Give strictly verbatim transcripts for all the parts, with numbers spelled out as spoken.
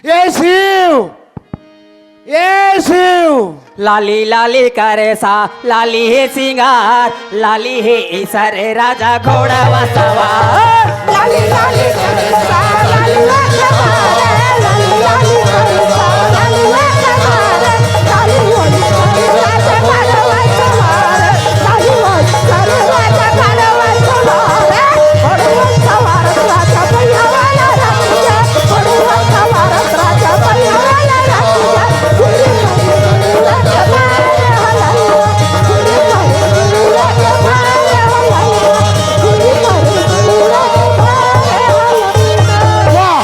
ए शिव, ए शिव। लाली लाली करे सा, लाली हे सिंगार, लाली हे ईसरे राजा घोड़ावा सवार। लाली लाली करे सा, लाली लाली करे सा, लाली लाली करे सा, लाली लाली करे सा, लाली लाली करे सा, घोड़ावा सवार। वाह!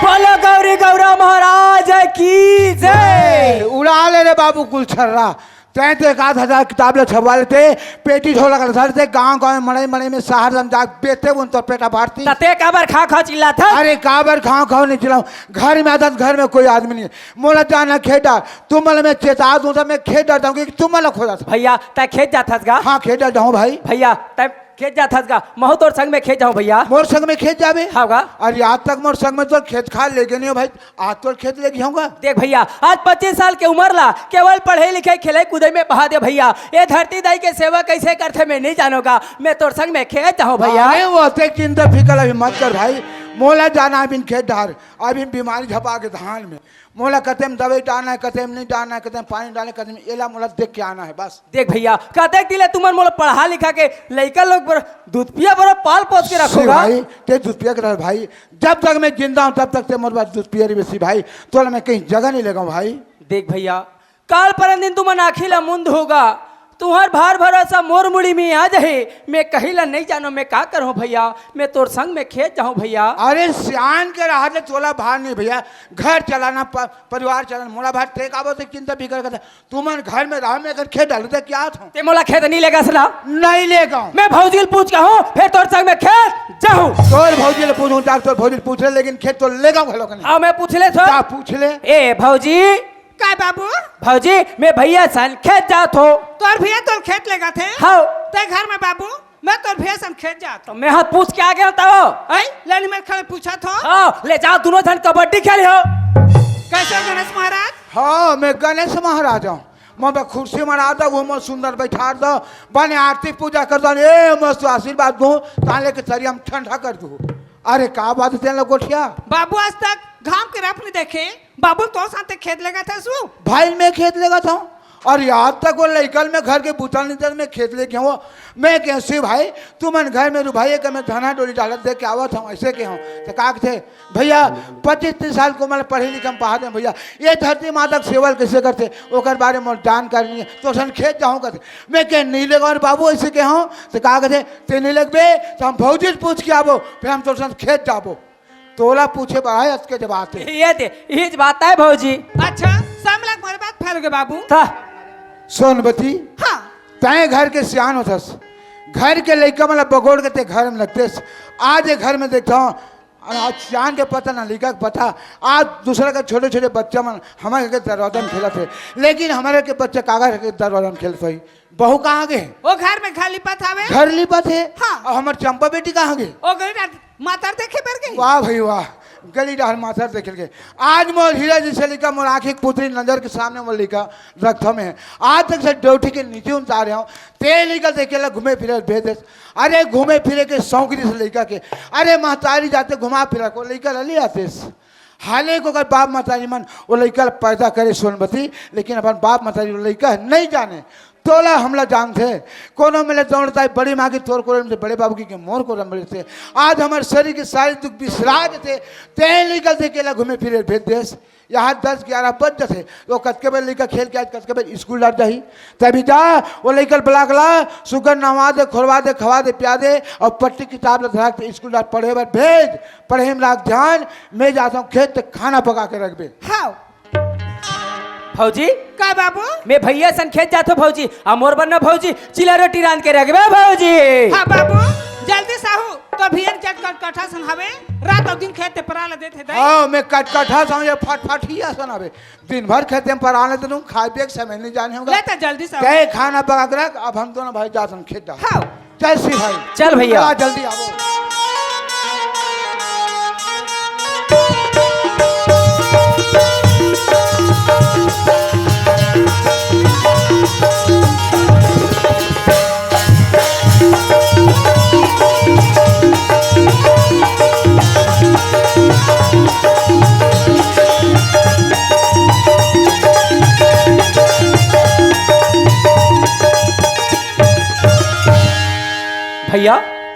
बोलो गौरी गौरा महाराज की जय। उड़ा ले रे बाबू कुल छर्रा। तैं तो एक आध हजार किताब ला छपवा लेते, पेटी झोला कर धरते, गांव गांव में, मड़ई मड़ई में, शहर में जाके बेचते, उन तो पेटा भरती। त तैं काबर खांव खांव चिल्लात हस? अरे काबर खांव खांव नहीं चिल्लाऊं, घर में आता, घर में कोई आदमी नहीं है। मोला जाना खेत डार, तुमन ला मैं चेता दूं त मैं खेत डार जाऊंगी कि तुमन ला खोजा था। भैया, तैं खेत जात हस गा? हाँ, खेत डार जाऊं भाई। भैया, तैं खेत जात हस गा, महूं तोर संग में खेत जाहूं भैया। मोर संग में खेत जाबे? हाँ गा। अरे आज तक मोर संग में तोर खेत खार लेगे नहीं हो भाई, आज तोर खेत लेगे हों गा। देख भैया, आज पच्चीस साल के उमर ला केवल पढ़े लिखे, खेले कूदे में बहा दे भैया। ये धरती दाई के सेवा कैसे करथे मैं नहीं जानों गा, मैं तोर संग में खेत जाहूं भैया। अरे वो ते चिंता फिकर अभी मत कर भाई, मोला जाना अभी खेत डार, अभी बीमारी झपा के धान में मोला कते में दवाई डालना है, कते में नहीं डालना है, कते में पानी डालना है, कते में एला मोला देख के आना है बस। देख भैया, कतेक दिन ले तुमन मोला पढ़ा लिखा के लइका लोग बर दूध पिया बर पाल पोस के रखों गा। भाई, ते दूध पिया के रह भाई, जब तक मैं जिंदा हूँ तब तक ते मोर बर दूध पिया रहिबे भाई, तोला मैं कहीं जगह नहीं लेगाऊँ भाई। देख भैया, काल परन दिन तुमन आँखी ला मुंद होगा, तुंहर भार भरोसा मोर मुड़ी में आ जाही, मैं कहीं ला नहीं जानों, मैं का करहूँ भैया, मैं तोर संग में खेत जाहूँ भैया। अरे सियान के रहा ले तोला भार नहीं भैया, घर चलाना प-, परिवार चलाना मोला भार, ते काबर ते चिंता फिकर करत हस, तुमन घर में रहा, मैं घर खेत डालूं ते क्या था? ते मोला खेत नहीं लेगास ना? नहीं लेगाऊं। मैं भौजी ल पूछ के हूँ, फिर तोर संग में खेत जाहूं। तोर भौजी ल पूछूं, जा तोर भौजी ल पूछ ले, लेकिन खेत तो लेगाऊं घलो कने। हाँ, मैं पूछ ले तो। जा पूछ ले। ए भौजी, काय बाबू? भौजी, मैं भैया सन खेत जात हों। तोर भैया तोर खेत लेगथे? हाँ। ते घर में बाबू, मैं तोर भैया सन खेत जात हों। मैं हाथ पूछ के आ गया तब। ऐ, लेनी मेर खड़े पूछत हों। हाँ, ले जाओ दोनों झन कबड्डी खेली हो। कैसे गणेश महाराज? हाँ, मैं गणेश महाराज हूँ। मैं बे कुर्सी मना दो, वो मैं सुंदर बैठा दो, बने आरती पूजा कर दो, ए मस्त आशीर्वाद दो, ताले के तरिया में ठंडा कर दो। अरे का बात है तेन ला गोठिया? बाबू आज तक घाम के रप नहीं देखे, बाबू तोर साथे खेत लेगथस। भाई मैं खेत लेगत हूँ, अरे आज तक वो लइका ल मैं घर के बूता नहीं देत, मैं खेत लेगे हूँ। मैं कहें शिव भाई, तुमन घर में रहो भाई, एक मैं धना डोली डालत देख के आवत हूँ, ऐसे कहें। तो का कथे, भैया पच्चीस तीस साल के उमर पढ़े लिखे में पढ़ा दे भैया, ये धरती माता के सेवा ल कैसे करथे ओकर बारे में जानकारी नहीं है, तोर सन खेत जाहूं कथे। मैं कहें नहीं लेगाऊं रे बाबू, ऐसे कहें। तो का कथे, ते नहीं लेगबे तो हम भौजी से पूछ के आबो, फिर हम तोर सन खेत जाबो। तोला पूछे बर आए, अतके जब आते। ये दे, ये बात है भौजी। अच्छा, सब लग मोरे बात फैल गए बाबू। था। सोनबती, हाँ। तैं घर के सियान होथस, घर के लइका मन ला बगोड़ के ते घर में लगतेस। आज ये घर में देखता हूँ, आज सियान के पता ना लइका के पता, आज दूसरा के छोटे छोटे बच्चा मन हमारे घर के दरवाजा में खेलत हे, लेकिन हमारे के बच्चा काका के दरवाजा में खेलत होही। बहू कहाँ गे? वो घर में घर लिपत हवे। घर लिपत हे? हाँ। और हमार चंपा बेटी कहाँ गे? वो गली डार मातर देखे बर गई। वाह भाई वाह, गली डार मातर देखे गे। आज मोर हीरा जैसे लइका, मोर आँखी के पुतरी नजर के सामने मोर लइका रखथों मैं। आज तक से डौठी के नीचे उतारे हूँ, ते लइका देखे ला घूमे फिरे भेज देस। अरे घूमे फिरे के शौक दिस लइका के। अरे महतारी जाते घुमा फिरा के लइका ला ले आतेस। हाले को अगर बाप महतारी मन वो लइका ला पैदा करे सोनबती, लेकिन अपन बाप महतारी वो लइका नहीं जाने। तोला हमला जानथे, कोनो मेले दौड़ता है बड़ी माँ की तोर कोरम से बड़े बाबू की के मोर कोरम बड़े थे। आज हमारे शरीर के सारे दुख बिसरा देथे, ते लइका देखे ला घूमे फिरे भेज देस। यहाँ दस ग्यारह बज जाथे, तो कतके बजे लइका खेल के आज कतके बजे स्कूल डार जाही। तभी जा, वो लइका बुला के ला, सुगर नवा दे, खोलवा दे, खवा दे, पिया दे, और पट्टी किताब ला धरा के स्कूल डार पढ़े बर भेज। पढ़े में राख ध्यान, मैं जाता हूँ खेत, खाना पका के रखबे। हाँ। भौजी। का बाबू? मैं भैया सन खेत जाथों भौजी, आ मोर बर ना भौजी, चिला रोटी रांध के रखबे भौजी। हाँ बाबू, जल्दी साहू, तो भैया जट कटकठा सन हवे, रात और दिन खेत ते परा ला देथे दाई। हाँ, मैं कटकठा सन, ये फटफटिया सन हवे। दिन भर खेते में परा ले देनू, खाए पिए के समय नहीं जाने होगा। ले तो जल्दी साहू। तय खाना पका के रख, अब हम दोनों भाई जाथन खेत डार। हाँ। जय श्री भाई। चल भैया। चला, जल्दी आवो।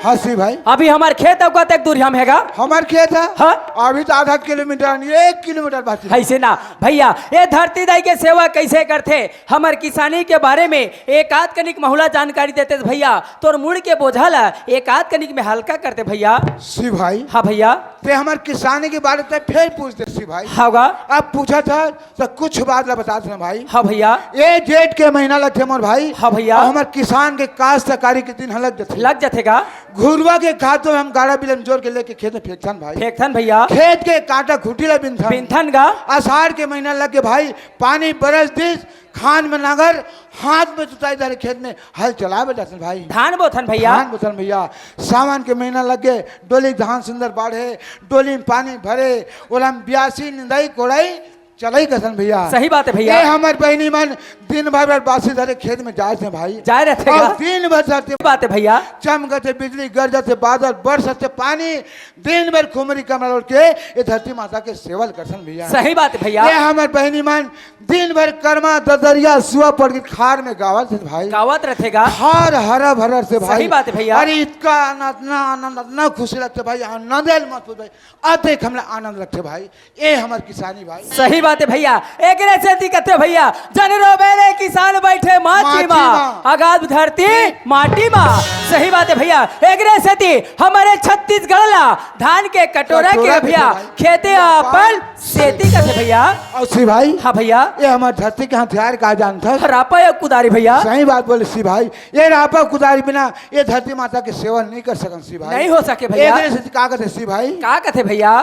हाँ शिव भाई। अभी हमर खेत अउ कतेक दूर हम हे गा? हमर खेत हे? हाँ। अभी तो आधा किलोमीटर, एक किलोमीटर बाकी हे। अइसे ना भइया, ए धरती दाई के सेवा कइसे करथे? हमर किसानी के बारे में एक आध कनिक महूला जानकारी देते भइया, तोर मुड़ के बोझा ला एक आध कनिक में हल्का करते भइया। शिव भाई। हाँ भइया। ते हमर किसानी के बारे में फेर पूछ दे शिव भाई। हाँ गा। अब पूछा था तो कुछ बात ला बता देना भाई। हाँ भइया। ए जेठ के महीना लगथे मोर भाई। हाँ भइया। अउ हमर किसान के काश्तकारी के दिन ह लग जथे। लग जथे गा। घुरुवा के खातू हम गाड़ा बिलन जोर के लेके खेत में फेंकथन भाई। फेंकथन भइया। खेत के कांटा खूंटी ला बिनथन। बिनथन गा। आषाढ़ के महीना लग के भाई, पानी बरस दिस, खान में नांगर, हाथ में जुताई धरे खेत में हल चलावे जाथन भाई। धान बोथन भइया। धान बोथन भइया। सावन के महीना लग के डोली धान सुंदर बाढ़े, डोली में पानी भरे, ओला में बियासी, निंदाई, कोड़ाई, चलई कसन भइया। सही बात हे भइया। ए हमर बहिनी मन दिन भर बासी धरे खेत में जाए थे भाई। जाए रथे अउ गा। दिन भर धरती बात हे भइया। चमकथे बिजली, गरजथे बादल, बरसथे पानी, दिन भर खुमरी कमरा ओढ़ के ए धरती माता के सेवा ल करथन भइया। सही बात हे भइया। ए हमर बहिनी मन दिन भर करमा, ददरिया, सुआ पड़ के खार में गावत थे भाई। गावत रथे गा। खार हरा भरा थे भाई। सही बात हे भइया। अरे इतका आनंद, इतना आनंद, इतना खुशी लगथे भाई, आनंद आयल मत पूछ भाई। अतेक हमला आनंद लगथे भाई, ए हमर किसानी भाई। सही बात हे भइया, एकरे सेती कथे भइया, जन रोबे रे किसान बइठे माची माची मा, मा। अगाध धरती माटी मा। सही बात हे भइया, एकरे सेती हमरे छत्तीसगढ़ ला धान के कटोरा कटोरा के भइया, कथे भाई। खेते अपन सेती कथे भइया। अउ शिव भाई, हाँ भइया। ए हमर धरती के हथियार का जानथस? रापा अउ कुदारी भइया। सही बात बोले शिव भाई, ए रापा कुदारी बिना ए धरती माता के सेवा नइ कर सकन शिव भाई। नइ हो सके भइया। एकरे सेती का कथे शिव भाई? का कथे भइया?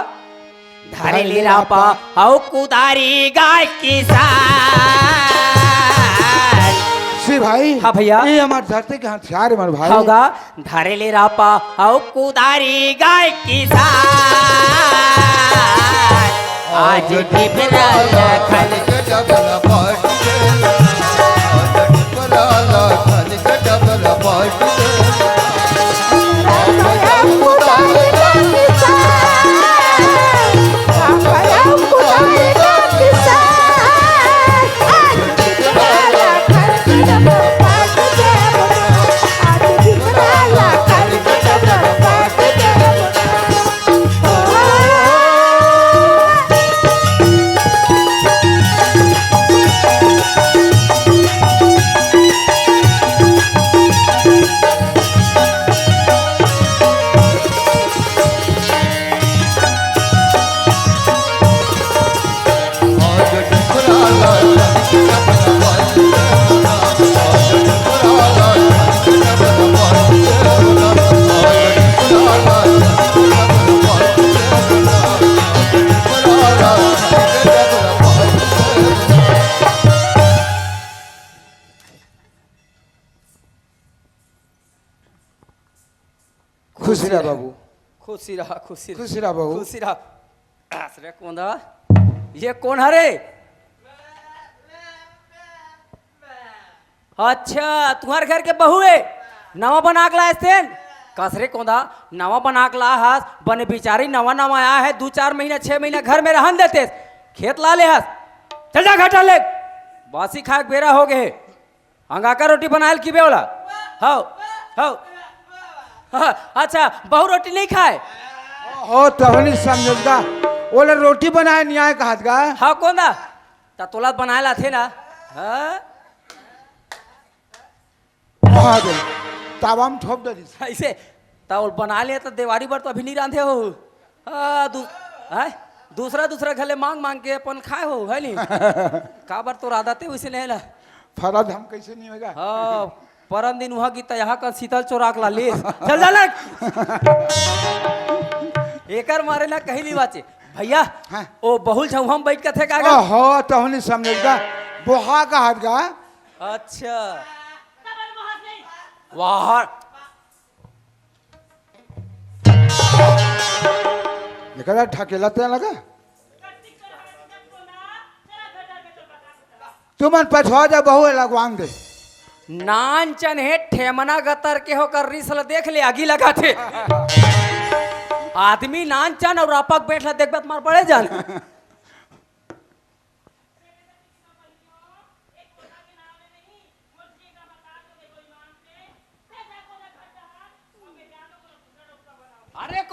धरे ले रापा अउ कुदारी गाय किसान। शिव भाई। हाँ भइया। ए हमर धरती के हथियार हे मोर भाई। हाँ गा। धरे ले रापा अउ कुदारी गाय किसान। आज टिपरा लखन खुशी रह बाबू। खुशी रह, खुशी रह। खुशी रह बाबू। खुशी रह। अरे कोंदा, ये कोन हरे? अच्छा, तुम्हर घर के बहू हे, नवा बना के लाए तेन। कस रे कोंदा, नवा बना के ला हस, बने बिचारी नवा नवा आया हे, दू चार महीना, छह महीना घर में रहन देते, खेत ला ले हस। चल जा घटा ले, बासी खाए के बेरा हो गए। अंगाका रोटी बनायल की बे ओला? हव, हव। हाँ, अच्छा, बहू रोटी नहीं खाए? हो, तहनी समझौता। ओला रोटी बनाए नहीं आए कहत गा? हाँ, कोंदा? त तोला बनाए लाथे ना? हाँ? हाँ, दे। तावा में ठोप डरिस। ऐसे, त ओला बनाए ले त देवारी बर तो अभी नहीं रांधे हो। हाँ, दू-, हैं? दूसरा, दूसरा घर ले मांग, मांग के अपन खाए हो, है नी? काबर तोर आदते वैसे नहीं ला। फरज हम कैसे नहीं होगा? हाँ, परन दिन उहाँ गीता यहाँ का शीतल चोराक ला ले। चल जा लग। एकर मारे ना कहीं नहीं बाचे। भैया, हाँ। ओ बहुल छौहा में बैठ के थे का गा? ओहो, तहनी समझेगा। बोहा का हाथ गा? अच्छा। वाह। एकरा ढकेला ते लगा। तुमन पछवा जा, बहु लगवान दे। नानचन हे ठेमना गतर के होकर रिस ल देख ले, आगी लगा थे। आदमी नानचन और आपक बैठ ल देखबे त मार पड़े जान।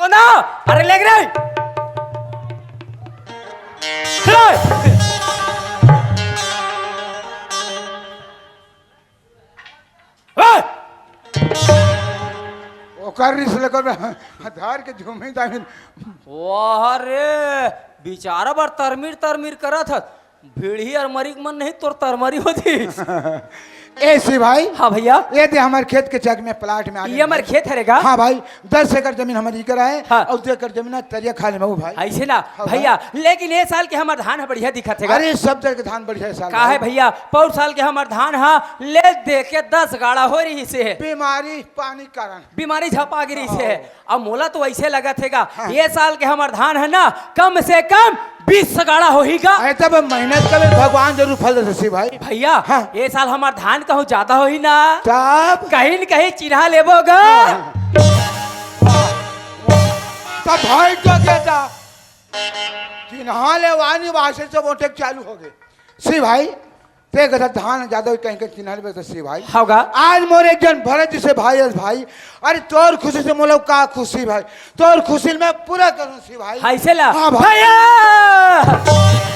ना, अरे लेग रे। ओकर रिस लेकर धार के झूमे जामिन। वाह रे, बिचारा बर तरमीर तरमीर करत हस। भिड़ही अउ मरी के मन नहीं, तोर तरमरी हो जी। ए शिव भाई। हाँ भैया। ये दे हमर खेत के चक में प्लाट में आ ये हमर खेत हरे गा? हाँ भाई, दस एकड़ जमीन हमर इकर है हाँ। अउ दो एकड़ जमीन तरिया खाली में हो भाई। ऐसे ना हाँ भैया, लेकिन ये साल के हमर धान ह बढ़िया दिखत हे गा। अरे सब जगह के धान बढ़िया है साल का है भैया, पौर साल के हमर धान ह ले दे के दस गाड़ा हो रही से है। बीमारी पानी कारण। बीमारी झपा गिरी से है। अब मोला तो ऐसे लगत हे गा, हाँ। ये साल के हमर धान है ना, कम से कम बीस गाड़ा होही गा। अरे तब मेहनत कर, भगवान जरूर फल देथे भाई। भैया, हाँ। ये साल हमर धान कहूँ ज्यादा होही ना, तब? कहीं न कहीं चिन्हा लेबो गा। हाँ। तब भाई तो कहता, चिन्हा ले वानी वासे से मोटे चालू हो गए। सी भाई, ते गधा धान ज्यादा होई कहीं के चिन्हल बे तो सी भाई। होगा। आज मोर एक जन भरत जी से भाई, अस भाई, अरे तोर खुशी से मोला का खुशी भाई, तोर खुशी मैं पूरा करूँ सी भाई। हाय से ला। हाँ भाई। भैया!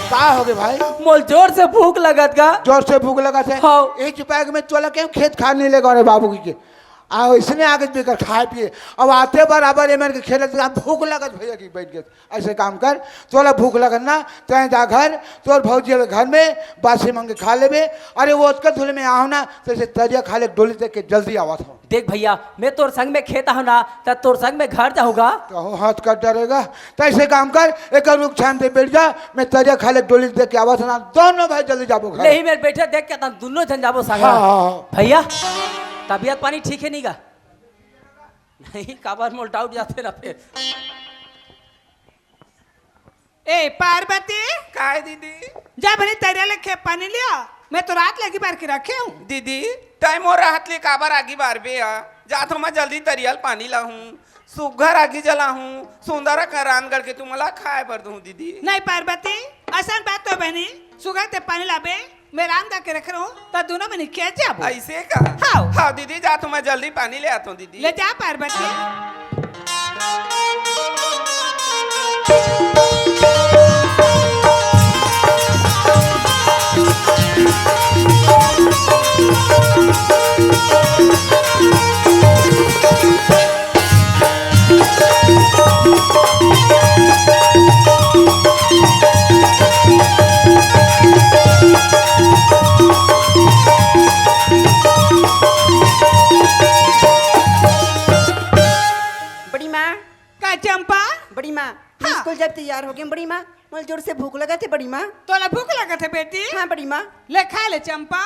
का हो गए भाई? मोल जोर से भूख लगत गा। जोर से भूख लगत है? हाँ। एक रुपया के मैं तोला के खेत खार नहीं लेगा रे बाबू की के। आ इसने आगे बेकर खाए पिए। अब आते बराबर ये मेरे के खेलत गा, भूख लगत भैया की बैठ गए। ऐसे काम कर, तोला भूख लगत ना, तैं जा घर, तोर भौजी हवे घर में, बासी मंगे खा लेबे। अरे वो ओतका धुले में आओ ना, तैसे तरिया खा ले, डोली देख के जल्दी आवत हो। देख भैया, मैं तोर संग में खेत आहूँ ना, त तोर संग में घर जाहूँ गा। कहूँ हाथ कट डरेगा, तैसे काम कर, एक रुख छान दे बैठ जा, मैं तरिया खा ले, डोली देख के आवत हो ना, दोनों भाई जल्दी जाबो घर। नहीं, मैं बैठे देख के तन दोनों जन जाबो संग। हाँ, हाँ, हाँ। भैया, तबीयत पानी ठीक है नहीं गा? नहीं, काबर मोल डाउट जाते ना फिर। ए पार्वती, काय दीदी? जा भले तरिया ले खेत पानी लिया, मैं तो रात लगी बार के रखे हूँ। दीदी, तैं मोर रात ले काबर आगी बारबे आ? जात हूँ मैं जल्दी तरिया ले पानी लाहूँ, सुग्घर आगी जलाहूँ, सुंदर करान गढ़ के तुमला खाए बर दूँ दीदी। नहीं पार्वती, असन बात तो बनी, सुग्घर ते पानी लाबे, मैं रांध के रख रहा हूँ, त दोनों में निकल जाबो। ऐसे का? हाँ। हाँ दीदी, जा तो मैं जल्दी पानी ले आता हूँ दीदी। ले जा पार्वती। बड़ी माँ। का चंपा? बड़ी माँ, हाँ। स्कूल जाब तैयार हो गए बड़ी माँ। मोला जोर से भूख लगत हे बड़ी माँ। तोला भूख लगत हे बेटी? हाँ बड़ी माँ। ले खा ले चंपा।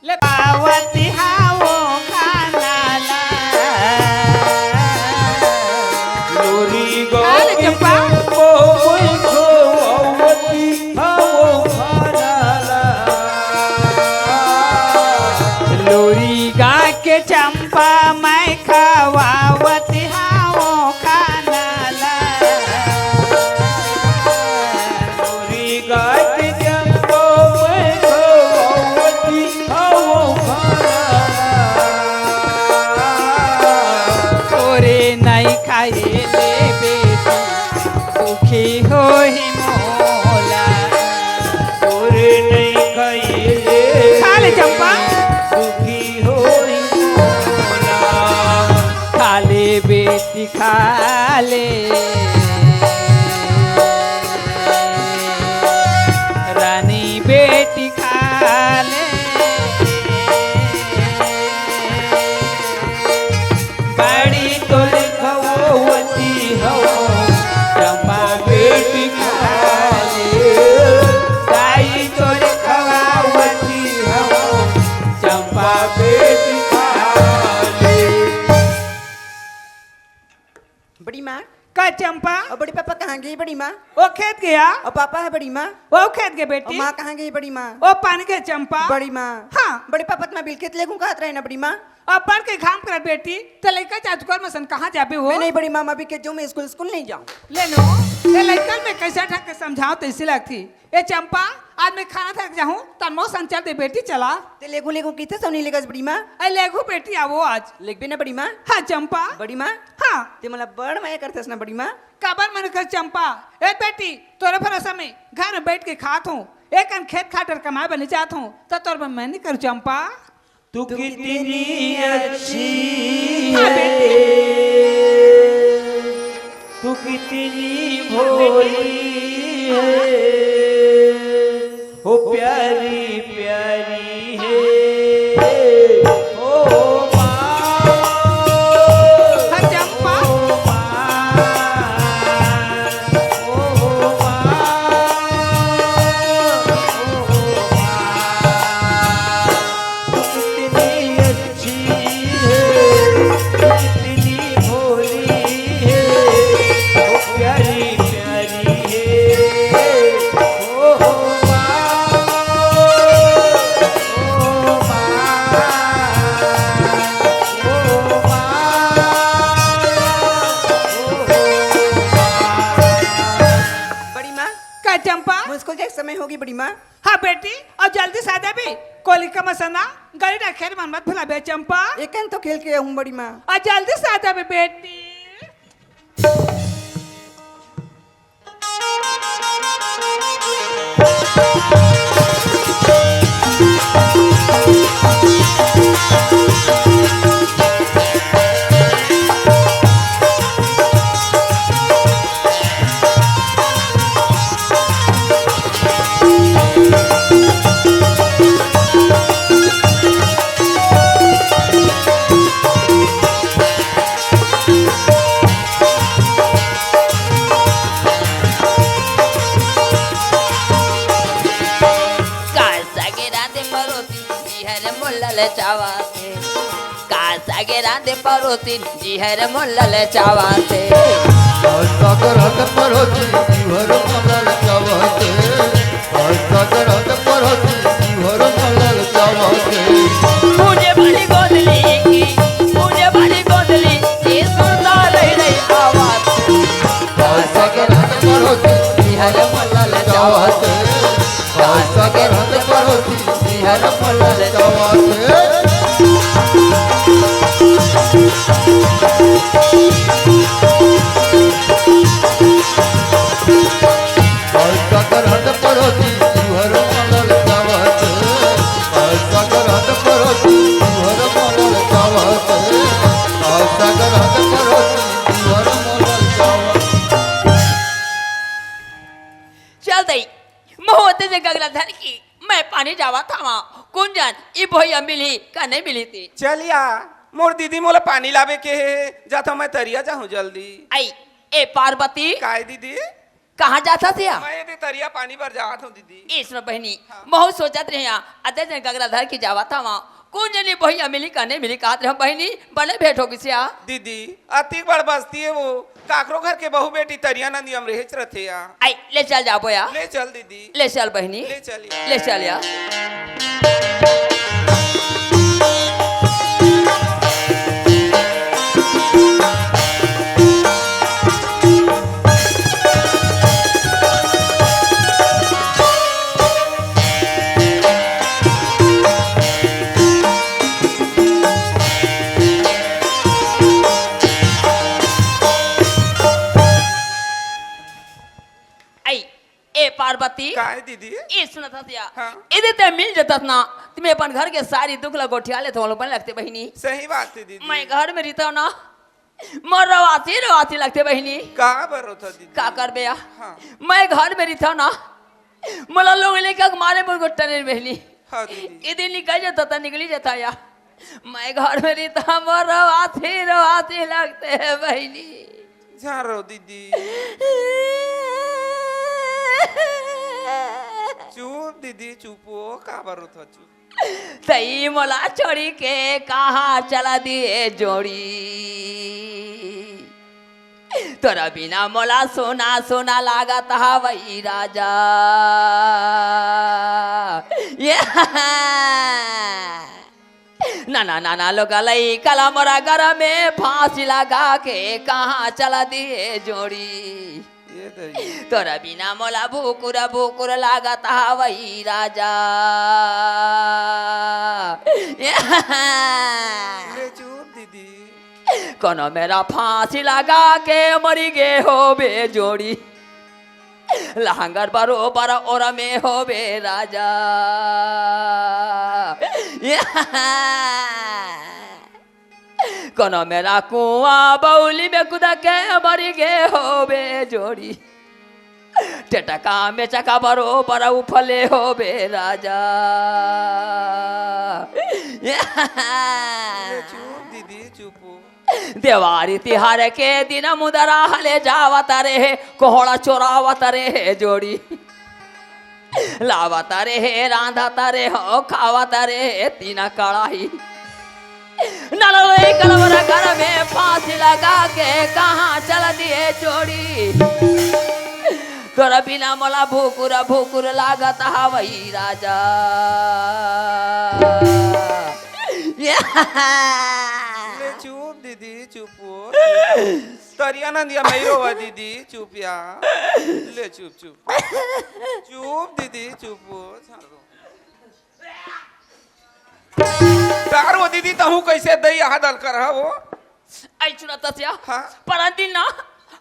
ले पावती हावो खाना ला। लोरी खा ले चंपा। लोरी गा के चंपा मैं खवावत हावो खाना ला। लोरी गा के चंपा मैं खवावत हावो खाना ला। तोरे नहीं खाए ले बेटी सुखी होही मोला। तोरे नहीं खाए ले खा ले चंपा। सुखी होही मोला। खा ले बेटी खा ले। रानी बेटी खा ले। बड़ी तोर खवावती हवो, चंपा बेटी खा ले। दाई तोर खवावती हवो, चंपा बेटी खा ले। बड़ी माँ। का चंपा? और बड़ी पापा कहाँ गए बड़ी माँ? वो खेत गया। और पापा है बड़ी माँ? वो खेत गए और बेटी। माँ कहाँ गई बड़ी माँ? वो पानी के चंपा। बड़ी माँ। हाँ। बड़ी पापा तो मैं बिल खेत लेगू कहत रहे ना बड़ी माँ। अपन के घाम करत बेटी, ते लइका जादूगर मसन कहाँ जाबे हो? मैं नहीं बड़ी माँ, मैं अभी के जाऊँ, मैं स्कूल, स्कूल नहीं जाऊँ। ले नो, ये लइका मैं कैसे ढंग के समझाओ तैसे लगती। ए चंपा, आज मैं खाना थक जाहूँ, तन मोर संग चल दे बेटी, चला। ते लेगू लेगू किथे सोनी लेगस बड़ी माँ? अरे लेगू बेटी, आवो आज। लेगबे ना बड़ी माँ? हाँ चंपा। बड़ी माँ? हाँ। ते मोला बड़ मया करथस ना बड़ी माँ? काबर मन कर चंपा? ए बेटी, तोरे भरोसा में घर में बैठ के खात हूँ, एक अन खेत खाटर कमाए बर नहीं जात हूँ, त तोर बर मैं नहीं करूँ चंपा। तू कितनी अच्छी हाँ, है, बेटी। तू कितनी भोली है, ओ प्यारी प्यारी है, ओ माँ, हाँ, चंपा। ओ माँ, ओ माँ, ओ माँ। कितनी अच्छी है, कितनी भोली है, ओ प्यारी प्यारी है। ओ हो माँ, ओ माँ, ओ माँ, ओ हो माँ। बड़ी माँ, का चंपा? मुझको क्या समय होगी बड़ी माँ? हाँ बेटी, अउ जल्दी से आ जाबे। कोलिका मसना, गली डखेर मन मत भुलाबे चंपा। एकन तो खेल के आहूँ बड़ी माँ। अउ जल्दी से आ जाबे बेटी। का सागे रांधे परोसी, जी हर मोला ललचावत हे। का सागे रांधे परोसी, जी हर मोला ललचावत हे। का सागे रांधे परोसी, जी हर मोला ललचावत हे। का सागे रांधे परोसी, जी हर मोला ललचावत हे। पूजे वाली गोदली की, पूजे वाली गोदली की, सुरता रही रही आवाज। का सागे रांधे परोसी, जी हर मोला ललचावत हे। का सागे रांधे परोसी, जी हर मोला ललचावत हे। का सागे रांधे परोसी, जी हर मोला ललचावत हे। का सागे रांधे परोसी, जी हर मोला ललचावत हे। का सागे रांधे परोसी, जी हर मोला ललचावत हे। चल दई, महूँ ओते जे गगरा धर के मैं पानी जावत हवं। कोन जान, ए भोइया मिलही का नहीं मिलही ते। चलिया, मोर दीदी मोला पानी लाबे के हे, जाथव मैं तरिया जाहूँ जल्दी। आई, ए पार्वती। काय दीदी? कहाँ जात हस या? मैं एदे तरिया पानी बर जात हूँ दीदी। ए सुन बहिनी, हाँ। महूँ सोचत रहेंव, अते जे गगरा धर के जावत हवं। कोन जनी भोइया मिलही का नहीं मिलही कहत रहेंव बहिनी, बने भेंट हो गिस या। दीदी, अतिक बड़ बस्ती हे वो, काकरो घर के बहू बेटी तरिया नदिया म रहेच रथे या। आई, ले चल जाबो या। ले चल दीदी। ले चल बहिनी। ले चल या। ले चल या। आई, ए पार्वती। काय दीदी? ए सुनत हस या। हाँ। एदे ते मिल जतस ना, त मैं अपन घर के सारी दुख ला गोठिया लेथंव, बने लगथे बहिनी। सही बात हे दीदी। मैं घर में रहिथंव ना, मोर रवासी रवासी लगथे बहिनी। का बर रोथस दीदी? का करबे या? हाँ। मैं घर में रहिथंव ना, मोला लोग लइका के मारे मोर गोठ टरे बहिनी। हाँ दीदी। एदे निकल जतंव त निकली जतंव या। मैं घर में रहिथंव, मोर रवासी रवासी लगथे बहिनी। झन रो दीदी। चुप दीदी, चुप हो, काबर रोथस, चुप। तई मोला छोड़ी के कहाँ चला दिहे जोड़ी। तोरा बिना मोला सोना सोना लागत हवय राजा। ये नाना नाना लोग लइका ला मोर घर में फांसी लगा के कहाँ चला दिहे जोड़ी। तोरा बिना मोला भूकुर भूकुर लागत हवई राजा। ले चुप दीदी। कोनो मेरा फांसी लगा के मरी गे होबे जोड़ी। लहंगर बरोबर ओर में होबे राजा। कोनो मेरा कुआं बउली में कूद के मरी गे होबे जोड़ी। टेटका में चका बरोबर उफले होबे राजा। ले चुप दीदी, चुप हो। देवारी तिहार के दिन मुदरा हले जावत रे, कोहड़ा चोरावत रे जोड़ी। लावत रे, रांधत रे हो, खावत रे तीन कड़ाही। नलवे कलवर घर में फांसी लगा के कहाँ चल दिए जोड़ी। तोरा बिना मोला भूकुर भूकुर लागत हवई राजा। ले चुप दीदी, चुप हो। तरिया नंदिया मई रोवा दीदी, चुप या। ले चुप, चुप। चुप दीदी, चुप हो। तार वो दीदी, तहूँ कैसे दई आहा दल कर हा वो? आई चुना तसिया। हाँ। पर दिन ना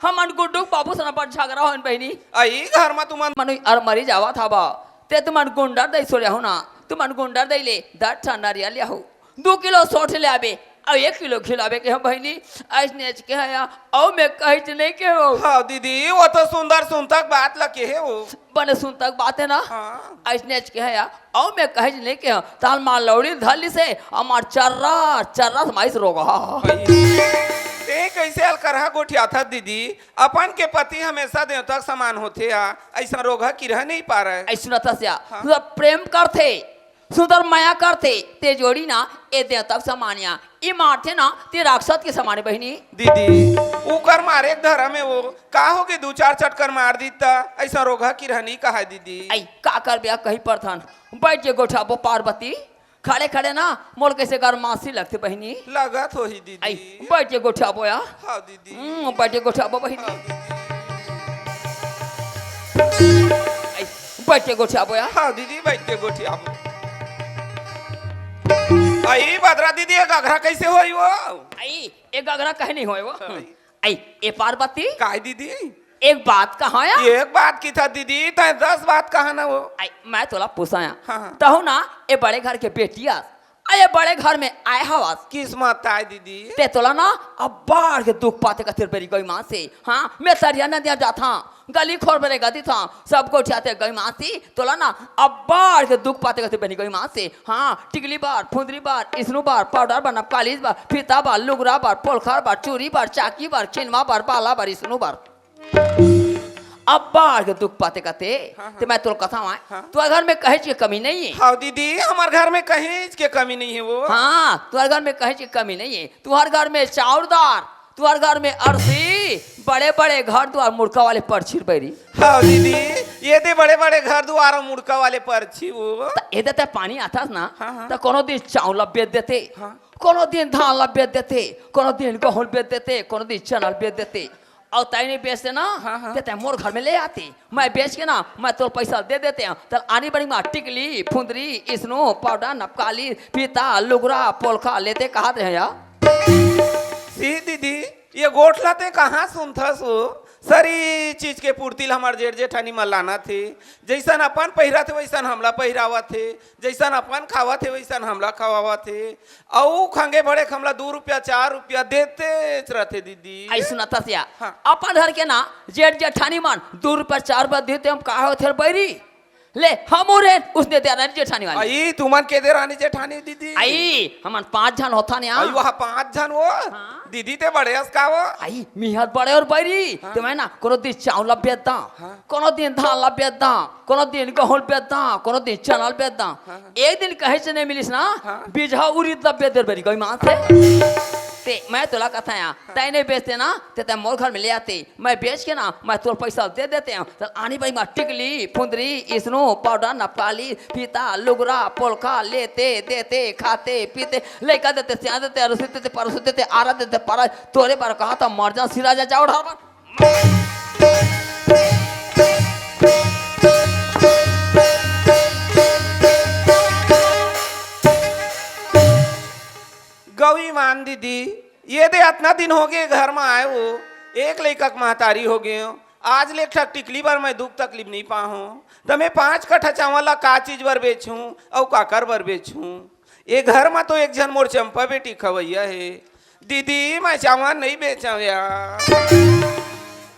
हमन गुड्डू के बाबू सना बड़ झगड़ा होन बहिनी। आई घर मा तुमन मनु अर मरी जावा था बा। ते तुमन गुंडर दई सोड़िया हो ना। तुमन गुंडर दई ले दस ठन नरिया लिया हो। दो किलो सोठ ले आबे। अउ एक किलो खिलाबे के हम बहिनी। ऐसने के है या। अउ मैं कहिच नहीं के हो। हाँ दीदी, वो तो सुंदर सुनतक बात ला केहे हो। बने सुनतक बात है ना। हाँ। ऐसने के है या। अउ मैं कहिच नहीं के हो। ताल मार लौड़ी धली से हमार चर्रा चर्रा समाइस रोग हा। ते कैसे अलकरहा गोठियाथस दीदी? अपन के पति हमेशा देवता के समान होथे या, ऐसा रोगहा किरहा नहीं पारय। ऐसना तस्या हाँ। सुंदर प्रेम करथे, सुंदर मया करथे, ते जोड़ी ना ए देवता के समान या। ई मारथे ना ते राक्षस के समान बहिनी। दीदी, उकर मारे के धरम हे वो, का होगे दू चार चटकर मार दी त ऐसा रोगहा किरहा नहीं कहाय दीदी। आई का करबे आ कही परथन, बैठ के गोठाबो पार्वती। खड़े खड़े ना मोर कैसे गरमासी लगथे बहिनी। लगत होही दीदी। आई बैठ के गोठाबो या। हाँ दीदी। हम्म, बैठ के गोठाबो बहिनी। हाँ दीदी। आई बैठ के गोठाबो या। हाँ दीदी, बैठ के गोठियाबो। आई बदरा दीदी, ये घघरा कैसे होई वो? आई ए घघरा कहीं नहीं होए वो। आई। आई ए पार्वती, काय दीदी? एक बात कहा या। एक बात किथा दीदी, तैं दस बात कहा ना वो। आई मैं तोला पूछा या। हाँ, हाँ। तहु ना ए बड़े घर के बेटी अस, आ ए बड़े घर में आए हवस। किस्मत आय दीदी। ते तोला ना अब्बड़ के दुख पाते कथे बहिरी गई माँ से। हाँ, मैं तरिया नदिया जाथा, गली खोर बरे गदी था, सब गोठियाथे गई माँ से। तोला ना अब्बड़ के दुख पाते कथे बहिरी गई माँ से। हाँ, टिकली बार, फुंदरी बार, इसनू बार, पाउडर बार, नपकालीस बार, फीता बार, लुगरा बार, पोलखर बार, चूरी बार, चाकी बार, चिनमा बार, बाला बार, इसनू बार। अब्बड़ के दुख पाते कथे। हाँ, हाँ। ते मैं तोला कथा हूँ, हाँ। तोर घर में कहेच के कमी नहीं है। हाँ दीदी, हमार घर में कहीं के कमी नहीं है वो। हाँ, तोर घर में कहेच के कमी नहीं है। तोर घर में चाउर दार, तोर घर में अरसी, बड़े बड़े घर दुआर मुड़का वाले परछी बहिरी। हाँ दीदी, ये दे बड़े बड़े घर दुआर मुड़का वाले परछी वो। त एदे ते पानी आथस ना, हाँ, हाँ। त कोनो दिन चाउर ला बेच देते, हाँ। कोनो दिन धान ला बेच देते, कोनो दिन गहूं बेच देते, कोनो दिन चना बेच देते। अउ तैं नहीं बेचते ना, हाँ, हाँ। ते तैं मोर घर में ले आते। मैं बेच के ना, मैं तोर पैसा दे देते हैं। तल आनी बड़ी माँ टिकली, फुंदरी, इसनू, पाउडर, नपकाली, फीता, लुगरा, पोलखा लेते कहत रहे यार। सी दीदी, ये गोठ ला ते कहाँ सुनथस हो? सरी चीज के पूर्ति ला हमार जेठ जेठानी मन लानथे। जैसन अपन पहिरथे, वैसन हमला पहिरावथे। जैसन अपन खावथे, वैसन हमला खवावथे। अउ खंगे भड़े हमला दू रुपया, चार रुपया देतेच रथे दीदी। आई सुना तसिया, हाँ। अपन घर के ना जेठ जेठानी मन दू रुपया चार रुपया देते हम का होथे बहिरी? ले, हमू रे उसने दे रहे जेठानी वाले। आई, तुमन के दे रानी जेठानी दीदी? आई, हमन पांच झन होथन या। आई, वहाँ पांच झन वो? हाँ। दीदी ते बड़े अस का वो? आई, मिहत बड़े अउ बहिरी, हाँ। ते मैं ना कोनो दिन चाउर ला बेचता, हाँ। कोनो दिन धान ला बेचता, कोनो दिन गहूं बेचता, कोनो दिन चना ला बेचता। हाँ। एक दिन कहेच नहीं मिलिस ना, हाँ। बीजहा उरिद ला बेच दे बहिरी गई माँ से। ते मैं तोला कथा या, तैं नहीं बेचते ना, ते तैं मोर घर में ले आते। मैं बेच के ना, मैं तोर पैसा दे देते हैं। चल आनी बड़ी माँ टिकली, फुंदरी, इसनू, पाउडर, नपकाली, फीता, लुगरा, पोलखा, लेते, देते, खाते, पीते, लइका देते, सियान देते, अरुसी देते, परोसी देते, आरा देते, पारा, तोरे बार कहा था, मर जा, सिरा जा, जाओ ढाबा। ये दे अतना दिन होगे घर म आए हो, एक लइका के महतारी होगे हो। आज ले एक ठक टिकली बर मैं दुख तकलीफ नइ पाहूं, त मैं पांच कट्ठा चावल ला का चीज बर बेचहूं अउ काकर बर बेचहूं? ये घर म तो एक झन मोर चंपा बेटी खवैया हे। दीदी, मैं चावल नइ बेचंव यार।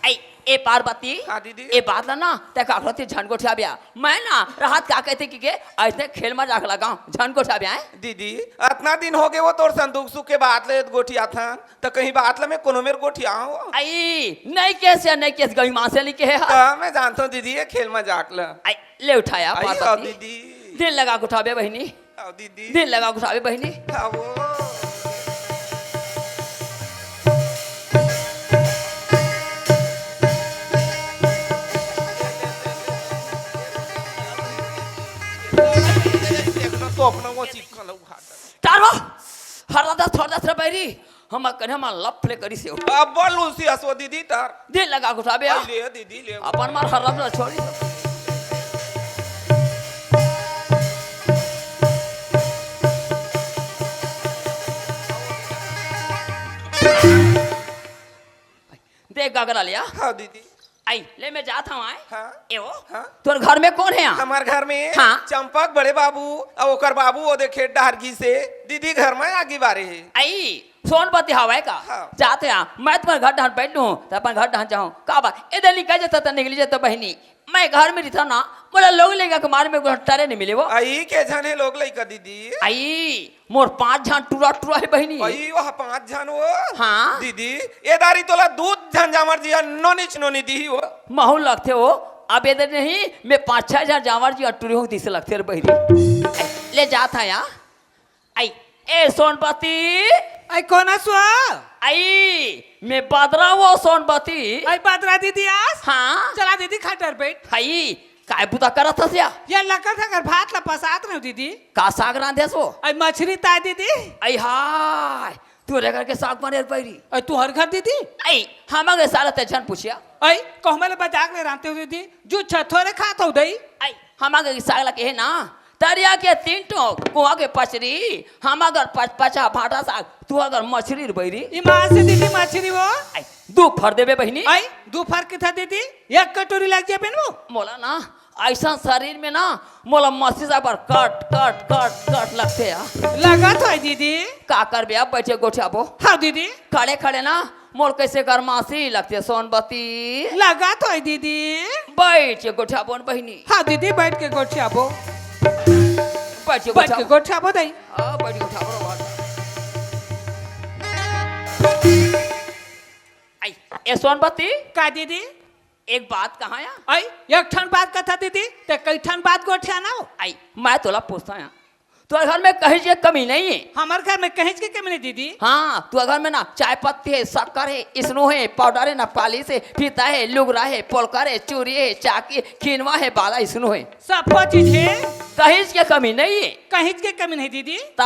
ऐ, ए पार्वती, हाँ दीदी। ए बात ला ना, तैं काकरो तीर झन गोठियाबे। मैं ना रहत का कहिथे कि के अइसने खेल मजाक लगांव, झन गोठियाबे। दीदी, अतना दिन होगे वो तोर संग दुख सुख के बात ले गोठियाथन, त कहीं बात ला मैं कोनो मेर गोठियाहूं? अई, नइ केहेस या नइ केहेस, गई मां से नइ केहे हा। त मैं जानथंव दीदी, ये खेल मजाक ला। अई, ले उठाया अई, पार्वती। दीदी। दिन लगा गोठियाबे बहिनी। आओ दीदी। दिन लगा गोठियाबे बहिनी। आओ। देख लो तो अपना वो चिपका लो उठा कर। तारो, हरदा दस, हरदा दस रे बैरी। हम कने हम लप ले करी से। अब बोल उसी हसो दीदी तार। दिन लगा गोठियाबे। ले दीदी ले। अपन मार हरदा छोड़ी। देख गगरा लिया। हाँ दीदी। आई, ले मैं जात हंव, आय। हाँ। ए ओ, हाँ। तोर घर में कोन हे? हमार घर में हाँ। चंपक बड़े बाबू अउ ओकर बाबू ओ देखे डहर गिसे। दीदी घर में आगी बारे हे। आई, सोनपति हवय का? हाँ। जात हंव, मैं तुम्हर घर डहन बैठ लूं, त अपन घर डहन जाहूं। का बात? ए दे निकल जाता त निकली जाता बहिनी। मैं घर में रहिथंव ना, मोला लोग लेगा के मारे में कोनो टरे नइ मिले वो। आई के झन हे लोग लइका दीदी? आई, मोर पांच झन टुरा टुरा हे बहिनी। आई, वह पांच झन वो? हाँ। दीदी, ए दारी तोला दू झन जामर जिया नोनीच नोनी दिही वो। महू लगथे वो, अब ए दे नहीं, मैं पांच छह झन जामर जिया टुरी हूं, दिसे लगथे रे बहिनी। ले जात हंव या। आई, ए सोनपति। आई, कोन हस वो? आई, मैं बदरा वो सोनपति। आई, बदरा दीदी आस? हाँ। चला दीदी, खटर बैठ। आई, काय बुता करत हस या? ये लकर थकर भात ला पसात रहेंव दीदी। का साग रांधे हस वो? आई, मछरी ताय दीदी। आई हाय, तोरे घर के साग बने रे बैरी। आई, तुंहर घर दीदी? आई, हमर घर साला तैं झन पूछिया। आई, कहूं मैं ले बजाक ले रांधते हो दीदी, जो छथोरे खात हो दई। आई, हमर घर के साग ला केहे ना, तरिया के तीन ठो, कुआं के पचरी, हमर घर पच-, पचा भाटा साग, तुंहर घर मछरी रे बैरी। ईमान से दीदी मछरी वो? आई, दू फर देबे बहिनी। आई, दू फर किथा दीदी? एक कटोरी लग जाबे न वो। मोला ना, अइसन शरीर में ना, मोला मछरी साग बर कट, कट, कट, कट लगथे या। लगत होय दीदी। का करबे अब, बैठ के गोठियाबो। हाँ दीदी। खड़े खड़े ना, मोर कइसे गरमासी लगथे सोनपति। लगत होय दीदी। बैठ के गोठियाबो न बहिनी। हाँ दीदी, बैठ के गोठियाबो। बैठ के बैठ के गोठियाबो। गोठियाबो दई। आ, बैठ के गोठियाबो रे बाबा। आई, ए सोनपति। का दीदी? एक बात कहां या? आई, एक ठन बात कथा दीदी, तैं कई ठन बात गोठियाना हो। आई, मैं तोला पूछथंव या। तोर घर में कहीं के कमी नइ हे? हमर घर में कहीं के कमी नइ दीदी। हाँ, तोर घर में ना चाय पत्ती हे, शक्कर हे, स्नो हे, पाउडर हे, ना पालिश हे, फीता हे, लुगरा हे, पोलकर हे, चूरी हे, चाकी, खिनवा हे, बाला स्नो हे। सब चीज हे। कहीं के कमी नइ हे। कहीं के कमी नइ हे दीदी। त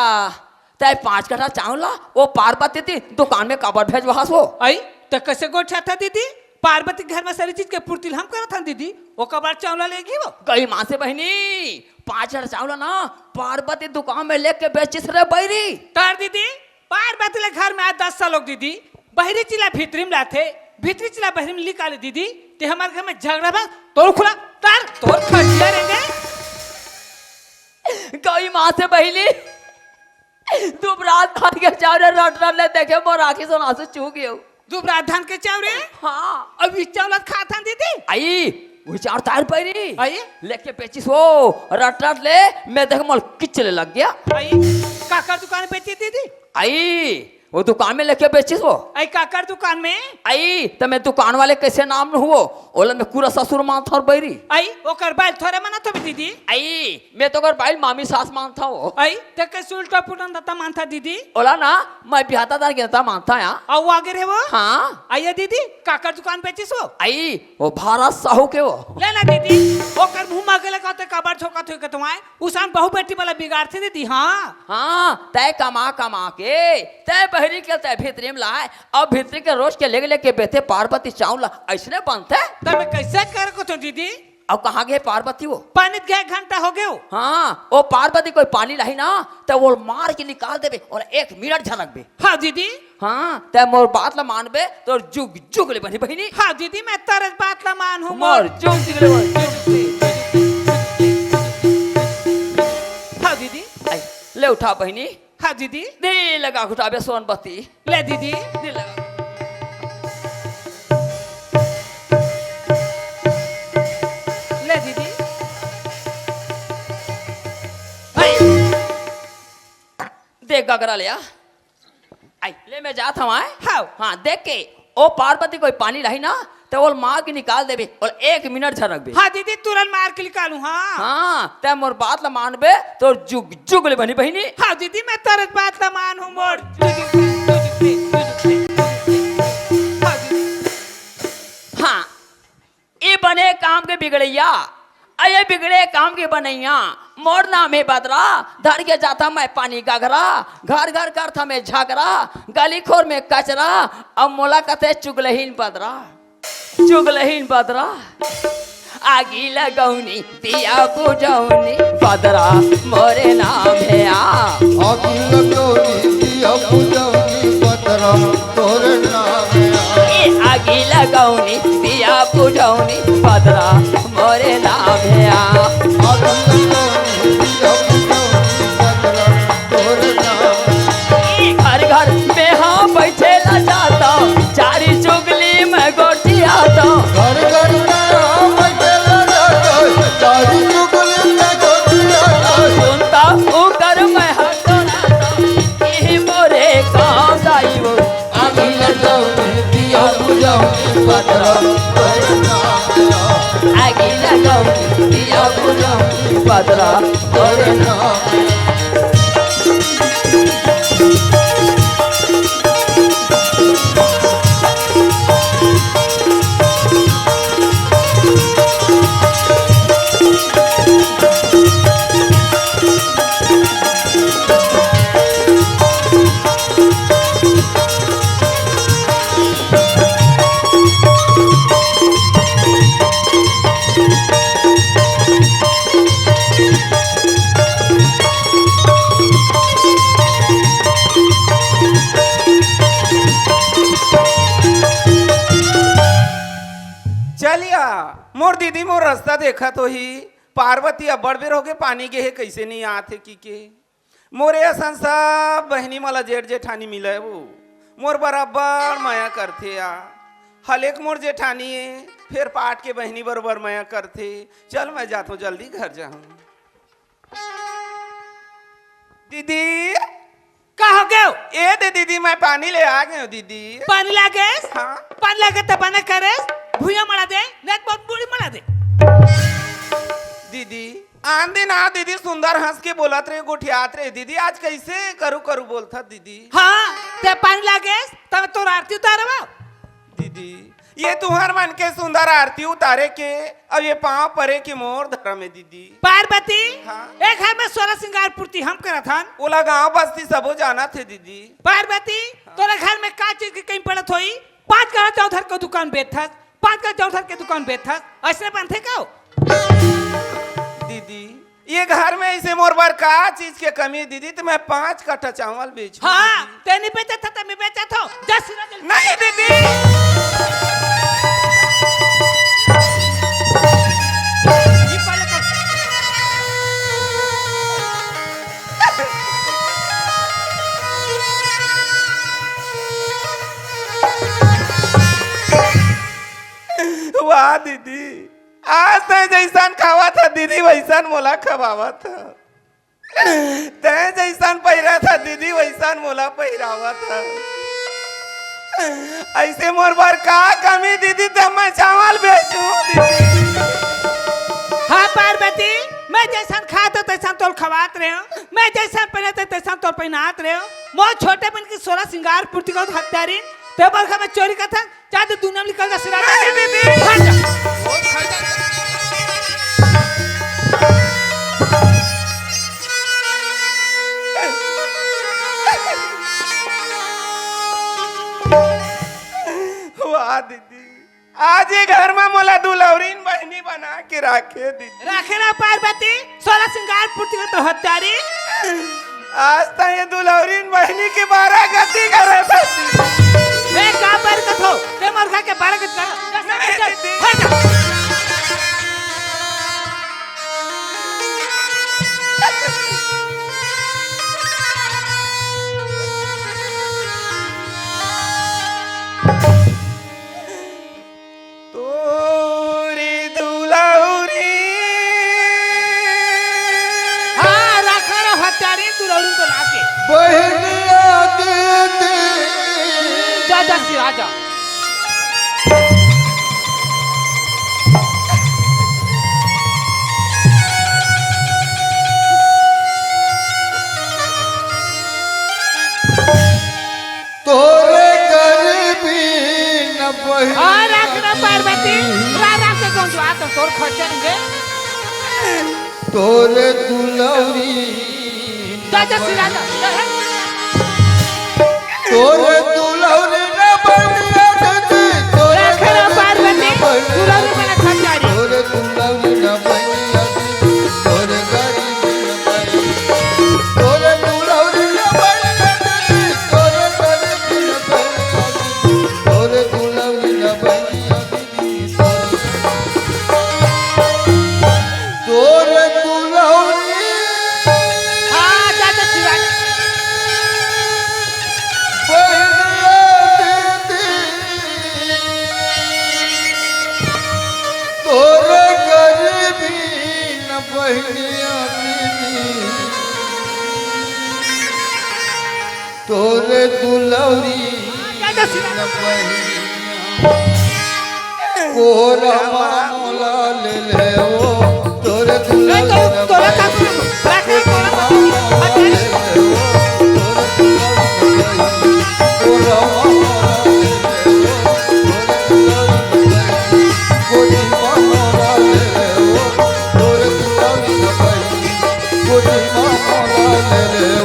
तैं पांच कट्ठा चांउर ला ओ पार्वती ती दुकान में काबर भेजवाहस वो? आई, त कइसे गोठियाथस दीदी? पार्वती के घर में सारी चीज के पूर्ति हम करत हन दीदी, ओकर बाद चांउर ला लेगी वो। गई मां से बहिनी, पांच कट्ठा चांउर ला ना पार्वती दुकान में लेके बेचिस रे बैरी। तार दीदी, पार्वती ले घर में आय दस साल होगे दीदी, बहिरी चीज ला भीतरी में लाथे, भीतरी चीज ला बहिरी में निकाले दीदी, ते हमर घर में झगड़ा बा, तोर खुला, तार, तोर खटिया रेंगे। गई मां से बहिनी, दुबराज धान के चांउर रट रट ले देखे मोर आंखी से आंसू चूहू गेव। दुबराज धान के चांउर? हाँ। अब ई चांउर खाथन दीदी? आई, वो चांउर तार पैरी। आई? लेके बेचिस वो, रट रट ले, मैं देख मोला किच ले लग गया। आई, काकर दुकान बेचिस दीदी? आई, वो दुकान में लेके बेचिस वो। आई, काकर दुकान में? आई, त मैं दुकान वाले कइसे नाम न हुओ, ओला मैं कुरा ससुर मानथंव बैरी। आई, ओकर बाल थोरे मानथस दीदी? आई, मैं तो ओकर बाल मामी सास मानथंव। आई, त कइसे उल्टा पुल्टा नता मानथस दीदी? ओला ना, मैं बिहाता दार के नता मानथंव या। अउ आगे रे वो? हाँ। आई दीदी, काकर दुकान बेचिस वो? आई, वो भारत साहू के वो। ले ना दीदी, ओकर मुंह मा गेले कहते काबर झोंकत हो के तुम्हारे, उसान बहू बेटी वाला बिगाड़थे दीदी, हाँ। हाँ, तैं कमा कमा के, तैं बहिरी के तैं भीतरी में लाय, अब भीतरी के रोज के लेके लेके बेथे पार्वती चांउर ला, अइसने बनथे? त मैं कइसे करे कथंव दीदी? अउ कहाँ गे पार्वती वो? पानी गे घंटा होगे वो। हाँ, वो पार्वती कोई पानी लाही ना, त वो मार के निकाल देबे, अउ एक मिनट झन लगबे। हाँ दीदी। हाँ, तैं मोर बात ला मानबे, तोर जुग जुग ले बनही बहिनी। हाँ दीदी, मैं तोर बात ला मानहूँ मोर। मोर जुग जुग ले बन, जुग जुग ले। हाँ दीदी। आई, ले उठा बहिनी। हाँ दीदी। दे लगा उठाबे सोनबत्ती। ले दीदी। दे लगा। ले दीदी। आई। दे गगरा ले आ। आई, ले मैं जात हवं, आय? हाव। हाँ, देख के, ओ पार्वती कोई पानी लाही ना, त ओला मार के निकाल देबे, ओला एक मिनट झन रखबे। हाँ दीदी, तुरंत मार के निकालूं, हाँ। हाँ, तैं मोर बात ला मानबे, तोर जुग जुग ले बनही बहिनी। हाँ दीदी, मैं तोर बात ला मानहूँ मोर। हाँ दीदी। हाँ, ए बने काम के बिगड़इया, अ ए बिगड़े काम के बनइया, मोर नाम हे बदरा, धर के जाथंव मैं पानी गगरा, घर घर करथंव मैं झगरा, गली खोर में कचरा, अउ मोला कथे चुगलहीन बदरा, चुगलहीन बदरा। आगी लगौनी, दिया बुझौनी, बदरा मोरे नाम हे आ। आगी लगौनी, दिया बुझौनी, बदरा तोरे नाम हे आ। ए आगी लगौनी, दिया बुझौनी, बदरा मोरे नाम हे आ। आगी लगौनी, दिया बुझौनी, बदरा तोरे नाम। ए घर घर में हाँ बैठे ला जाता, चारी चुगली में गोठियाता। घर घर में हाँ बैठे ला जाता, चारी चुगली में गोठियाता। सुनता उकर मैं हटोराता, ए मोरे गाँव दाई वो। आगी लगौनी, दिया बुझौनी, बदरा तोरे नाम। आगी लगौनी, दिया बुझौनी, बदरा तोरे नाम। चलिया, मोर दीदी मोर रस्ता देखत होही। पार्वती अब्बड़ बेर होगे पानी गे हे, कइसे नइ आत हे कहिके। मोरे असन सब बहिनी मन ला जेठ जेठानी मिलय वो। मोर बर अब्बड़ मया करथे या। हलेक मोर जेठानी ए, फेर पाट के बहिनी बरोबर मया करथे। चल, मैं जाथों, जल्दी घर जाहूँ। दीदी। का हो गेव? ए दे दीदी, मैं पानी ले आ गेंव दीदी। पानी लागेस? हाँ। पानी लागे त बने करेस, भुइयां मड़ा दे, नइ त बहुत बुरी मड़ा दे। दीदी, आन दिन आ दीदी सुंदर हंस के बोलत रहे, गोठियात रहे दीदी, आज कइसे करू करू बोलथस दीदी? हाँ, तैं पानी लागेस, त मैं तोर आरती उतारवंव। दीदी, ये तुंहर मन के सुंदर आरती उतारे के, अउ ये पाँव परे के मोर धरम हे दीदी। पार्वती, हाँ? ए घर में सोरा सिंगार पूर्ति हम करत हन। ओला गाँव बस्ती सबो जानत हे दीदी। पार्वती, हाँ? तोरे घर में का चीज के कमी पड़त होही? पाँच कट्ठा चाँउर धर के दुकान बेचथस, पाँच कट्ठा चाँउर धर के दुकान बेचथस, अइसने बनथे का ओ? दीदी, ये घर में अइसे मोर बर का चीज के कमी हे दीदी, त मैं पाँच कट्ठा चाँउर बेचहूँ हाँ, दीदी। तैं नइ बेचत हस, त मैं बेचत हंव। जा सिरा जल्दी। नहीं दीदी। ये पहले कर। वाह दीदी, आज तैं जइसन खावत हस दीदी, वइसन मोला खवावत हस। तैं जइसन पहिरत हस दीदी, वइसन मोला पहिरावत हस। अइसे मोर बर का कमी दीदी, त मैं चाँउर बेचहूँ दीदी। हाँ पार्वती, मैं जइसन खात हंव तइसन तोला खवात रहेंव, मैं जइसन पहिरत हंव तइसन तोला पहिनात रहेंव। मोर छोटे बहिनी के सोरा सिंगार पूर्ति करत हंव हत्यारिन, तैं मोर घर में चोरी करत हस। जा तो दुनिया में निकल जा, सिरा। नहीं, दीदी। भाग जा। वाह, दीदी। आज ये घर में मोला दुलौरिन बहिनी बना के राखे, दीदी। राखे ना पार्वती, सोरा सिंगार पूर्ति के तो हत्यारी। आज त ये दुलौरीन बहिनी के बारह गति करत हती। ए, का बारह गति हो? ते मोर घर के बारह गति कर। नहीं दीदी। हट जा। तोरे दुलौरी। हाँ, राखा रहो हत्यारी दुलौरी बना के। बहिनिया दीदी। जा, जा, सिरा जा। तोरे गरीबी न बहिनी। हाँ, राख ना पार्वती, रा-, राख के कौन जो आता तोर खर्चा नहीं दे। तोरे दुलौरी जा, जा, सिरा जा। तोरे दुलौरी न बहिनी, तोरे राख ना पार्वती, दुलौरी में ना खर्चा नहीं। तोरे दुलौरी न बहिनी, तोरे गरीबी न बहिनी। तोरे दुलौरी न बहिनी, तोरे गरीबी न बहिनी। तोरे दुलौरी न बहिनी, तोरे दुलौरी। हाँ, जा, जा, शिवाजी। बहिनिया दीदी, तोरे गरीबी न बहिनिया दीदी, तोरे दुलौरी हाँ, जा, जा, शिवाजी। न बहिनिया। कोरमा मोला ले ले ओ, तोरे ए, दुलौरी तो, न तोरा का बहिनिया। तोरा का कोरमा मोला ले ले ओ,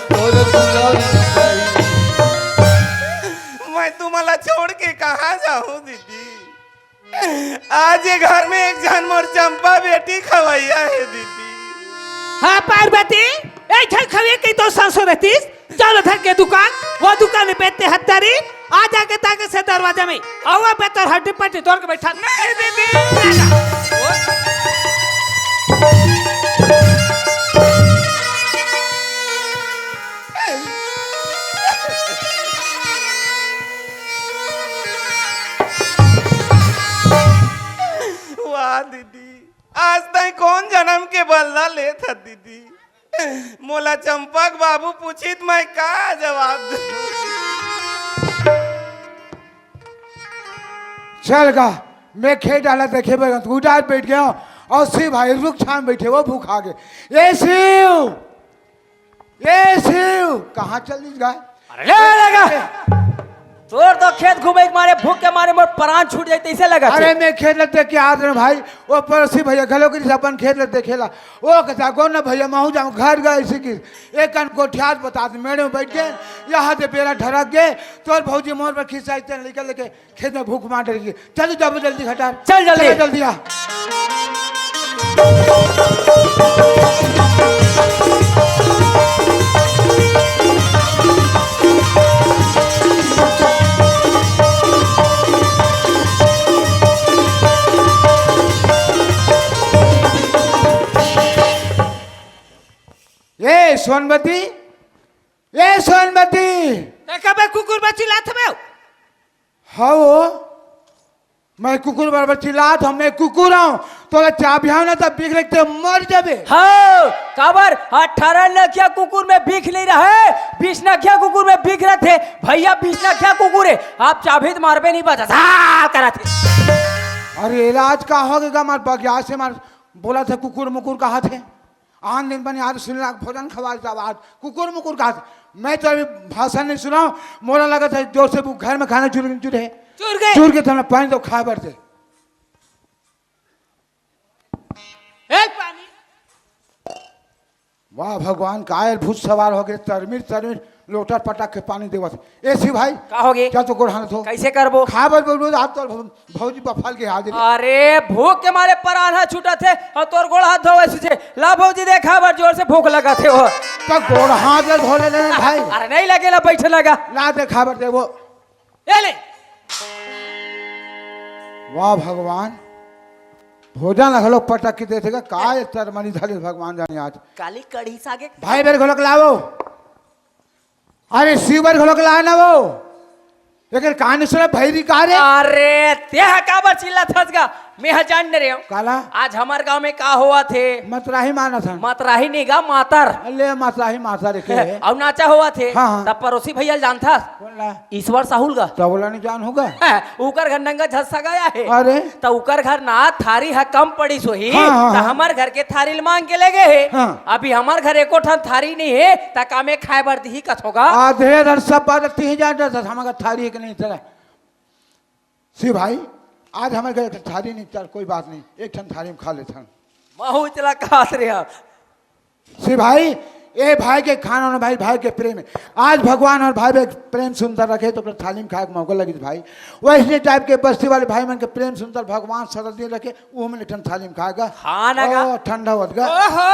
तोरे दुलौरी न बहिनिया। मैं तुम्हारा छोड़ के कहाँ जाऊँ दीदी? आज ये घर में एक झन मोर चंपा बेटी खवैया हे दीदी। हाँ पार्वती, एक झन खवैया कहि तो सासु रहतिस, चल उधर के दुकान, वो दुकान में बेचते हत्यारी, आ जाके ताके से दरवाजा में, आवा बेतर हड्डी पट्टी तोड़ के बैठा। नहीं दीदी। वाह दीदी, आज तैं कौन जनम के बदला लेत ह दीदी? मोला चंपक बाबू पूछित, मैं का जवाब दूँ? चल गा, मैं खेत डाला देखे बर, तू उधार बैठ गया और शिव भाई रुख छाँव बैठे, वो भूखा गे। ए शिव, ए शिव, कहाँ चल दिस गा? अरे ले लगा। तोर तो खेत घूमे के मारे, भूख के मारे मोर प्राण छूट जाए, तैसे लगा अरे। मैं खेत ल देख के आत रहेंव भाई, वो पड़ोसी भैया घलो करिस अपन खेत ल देखे ला। वो कहता, "कौन ना भैया, महूँ जाऊँ घर गए इसी की।" एक कन गोठियात बतात मेड़ में बैठ गए, यहाँ से बेरा ढरक गए, तोर भौजी मोर पर खिंचाई, तेन लइका लेके खेत में भूख मार डर गई। चल जा जल्दी, हटा। चल जल्दी। चल जल्दी आ। ए सोनमती, ए सोनमती। ते कबे कुकुर बर चिल्लात हवे? हव, मैं कुकुर बर चिल्लात हँव, मैं कुकुर हँव। तोला चाबिहांव ना त बिख लग के मर जाबे। हव, काबर? अठारह नखिया कुकुर में बिख नइ रहे, बीस नखिया कुकुर में बिख रथे। भैया बीस नखिया कुकुर हे, आप चाबही त मारबे नइ बचा, सा करत हे। अरे इलाज का होगे गा, मार बगिया से मार बोलथे कुकुर मुकुर कहथे। आन दिन बने आज सुनला भोजन खवाय जाव, आज कुकुर मुकुर कहथे। मैं तो अभी भाषण नइ सुनाव, मोला लगथे जोर से वो घर में खाना चुर, चुर हे। चुर गे। चुर गे त हमला पानी दो खाय बर दे। ए पानी। वाह भगवान, कायल भूत सवार हो गए, तरमिर तरमिर लोटा पटक के पानी देवत। ए शिव भाई, का होगे? चल तो गोड़ हाथ धो। कैसे करबो? खा बर बोलबो, आज तो भौजी बफल के हाजिर। अरे भूख के मारे परान ह छूटत हे अउ तोर गोड़ हाथ धोवे सुझे। ला भौजी दे, खा बर जोर से भूख लगत हे वो। तो गोड़ हाथ ले धो ले, ले भाई। अरे नहीं लगे ला, बैठ लगा। ला दे खा बर देबो। ए ले। वाह भगवान, भोजन घलो पटक के देथे का, का ये तरमनी धरे भगवान जाने आज। काली कढ़ी सागे। भाई बेर घलोक लावो। अरे शिव बर घलोक ला ना वो। एकर कहानी सुना भैरी का रे। अरे तेहा काबर चिल्लात हस गा? मैं ह जान डरे हूँ। काला? आज हमर गांव में का होवत हे? मतराही मानत हन। मतराही नहीं गा, मातर। अले मतराही मातर के। अउ नाचा होवत हे। हाँ, हाँ। तब पड़ोसी भैया ल जानथस? कौन ला? ईश्वर साहुल गा। त ओला नहीं जान होगा। उकर घर नंगा झस्सा गया हे। अरे। त उकर घर ना थारी ह कम पड़ीस होही, हाँ, हाँ, त हाँ। हमर घर के थारी ल मांग के ले गे हे। हाँ। अभी हमर घर एको ठन थारी नहीं हे, त का में खाए बर दिही कथों गा? आधे रन सब बात तीन हजार दस, हमर घर थारी एक नहीं चला। शिव भाई, आज हमर घर एक ठन थारी नहीं चल, कोई बात नहीं, एक ठन थारी में खा लेथन। महू चला खात रे हम। शिव भाई, ए भाई के खाना ना भाई, भाई के प्रेम हे। आज भगवान अउ भाई में प्रेम सुंदर रखे त ओकर थाली में खाए के मौका लगिस भाई। वैसने टाइप के बस्ती वाले भाई मन के प्रेम सुंदर भगवान सरल दिन रखे, वो मन एक ठन थाली में खाए गा। हाँ ना गा। ओ, ठंडा होत गा। ओहो,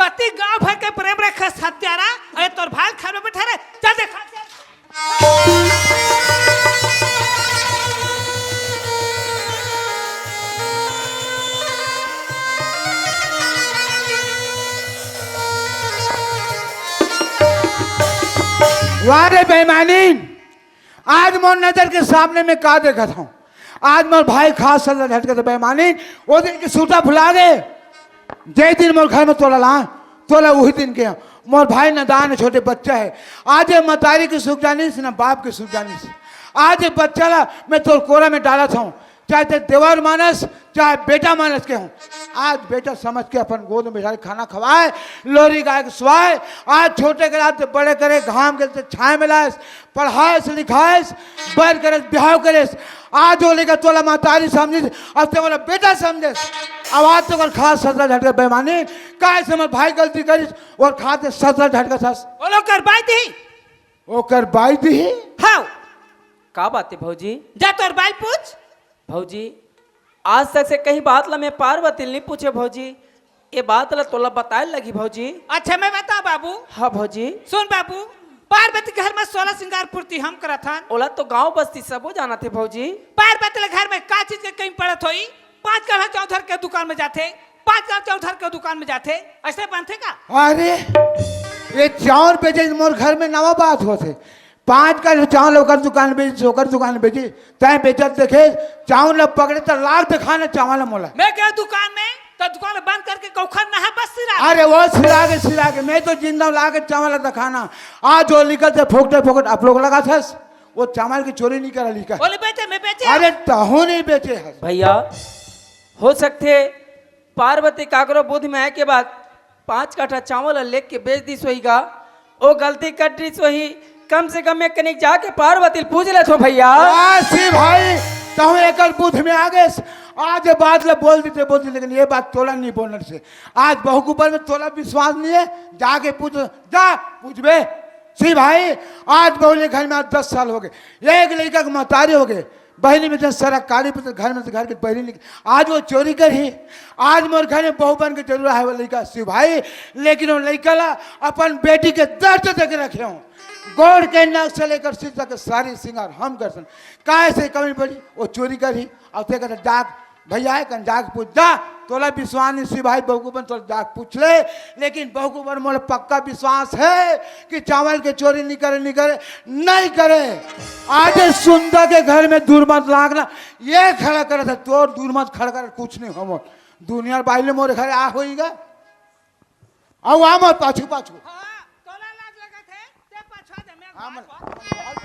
कति गांव भर के प्रेम रखे हत्यारा। अरे तोर भाई खाए में बैठा रे, चल देखा। वाह रे बेईमानी, आज मोर नजर के सामने में का देखत हूँ? आज मोर भाई खास सजा झटके से बेईमानी, वो दिन के सूता भुला गे। जे दिन मोर घर में तोला ला, तोला उही दिन के। मोर भाई नदान छोटे बच्चा हे। आज ये मतारी के सुख जानिस, ना बाप के सुख जानिस। आज ये बच्चा ला मैं तोर कोरा में डालत हूँ, चाहे ते देवर मानस, चाहे बेटा मानस के हूँ। आज बेटा समझ के अपन गोद में बिठा के खाना खवाए, लोरी गाय के सुवाए। आज छोटे के रात से बड़े करे, घाम के से छाए में लाए, पढ़ाएस लिखाएस, बर करेस बिहाव करेस। आज वो लेकर तोला मतारी समझिस, अब ते मोला बेटा समझेस। अब आज तो खास सजा झटके बेईमानी, काहे से मोर भाई गलती करिस, अउ खाते सजा झटका सस। बोलो कर बाई दी। ओकर बाई दी। हाँ। का बात हे भौजी? जा तोर बाई पूछ। भौजी, आज तक से कहीं बात ला मैं पार्वती ल नहीं पूछे भौजी। ये बात ला तोला बताए लगी भौजी। अच्छा मैं बता बाबू। हाँ भौजी। सुन बाबू, पार्वती के घर में सोलह श्रृंगार पूर्ति हम करत हन। ओला तो गांव बस्ती सबो जानत हे भौजी। पार्वती ले घर में का चीज के कमी पड़त होही? पाँच कट्ठा चाँउर धर के दुकान में जाथे, पाँच कट्ठा चाँउर धर के दुकान में जाथे, अइसे बनथे का? अरे, ये चाँउर बेचे मोर घर में नवा बात होथे। पाँच कट्ठा चाँउर ओकर दुकान बेची, ओकर दुकान बेची, तैं बेचत देखे, चाँउर ल पकड़े त लाग देखाना चाँउर ल मोला। मैं गया दुकान में, त दुकान बंद करके कौखन नहा बस सिरा। अरे वो सिरा के, सिरा के, मैं तो जिंदा ला के चाँउर ल देखाना। आज वो निकलथे फोकटे फोकट आप लोग लगाथस। वो चावल के चोरी नहीं करा लिखा। बोले बेचे, मैं बेचे। अरे तहू नहीं बेचे हस। भैया, हो सकथे पार्वती काकरो बुद्धि में आए के बाद पाँच कट्ठा चावल ल लेके बेच दिस होही गा। ओ गलती कर दिस होही। कम से कम एक कनिक जाके पार्वती ल पूछ लेथो भैया। आ, शिव भाई, तहू एकर बुद्धि में आ गेस। आज ये बात ल बोल देते, बोल देते, लेकिन ये बात तोला नहीं बोलने से। आज बहू के ऊपर में तोला विश्वास नहीं है, जाके पूछ, जा पूछबे। शिव भाई, आज बहू ले घर में आज दस साल हो गए, एक लड़का के महतारी हो गए, बहिनी में से सरकारी पे घर में से घर के बहिनी निक-, आज वो चोरी करही। आज मोर घर में बहू बन के जरूर आए वो लड़का शिव भाई, लेकिन वो लड़का ला अपन बेटी के दर्द दे के रखे हूँ। गोड़ के नख से लेकर सिर तक के सारी श्रृंगार हम करथन। काहे से कमी पड़ी, वो चोरी करही। अब ते कहते डाक भैया हे कन जाके पूछ जा, तोला विश्वास नहीं शिव भाई, बहू के ऊपर तोला जाके पूछ ले। लेकिन बहू के ऊपर मोला पक्का विश्वास है कि चावल के चोरी नहीं करे, नहीं करे, नहीं करे। आज सुंदर के घर में दूर मत लागना, ये खड़ा करे था, तोर दूर मत खड़ा करे, कुछ नहीं हो मोर। दुनिया बाई ले मोर घर आ होई गा। अउ आ मोर पाछू, पाछू। हाँ, तोला लाज लगत हे, ते पाछू आ जा, मैं हाँ, भाग मन-, भाग।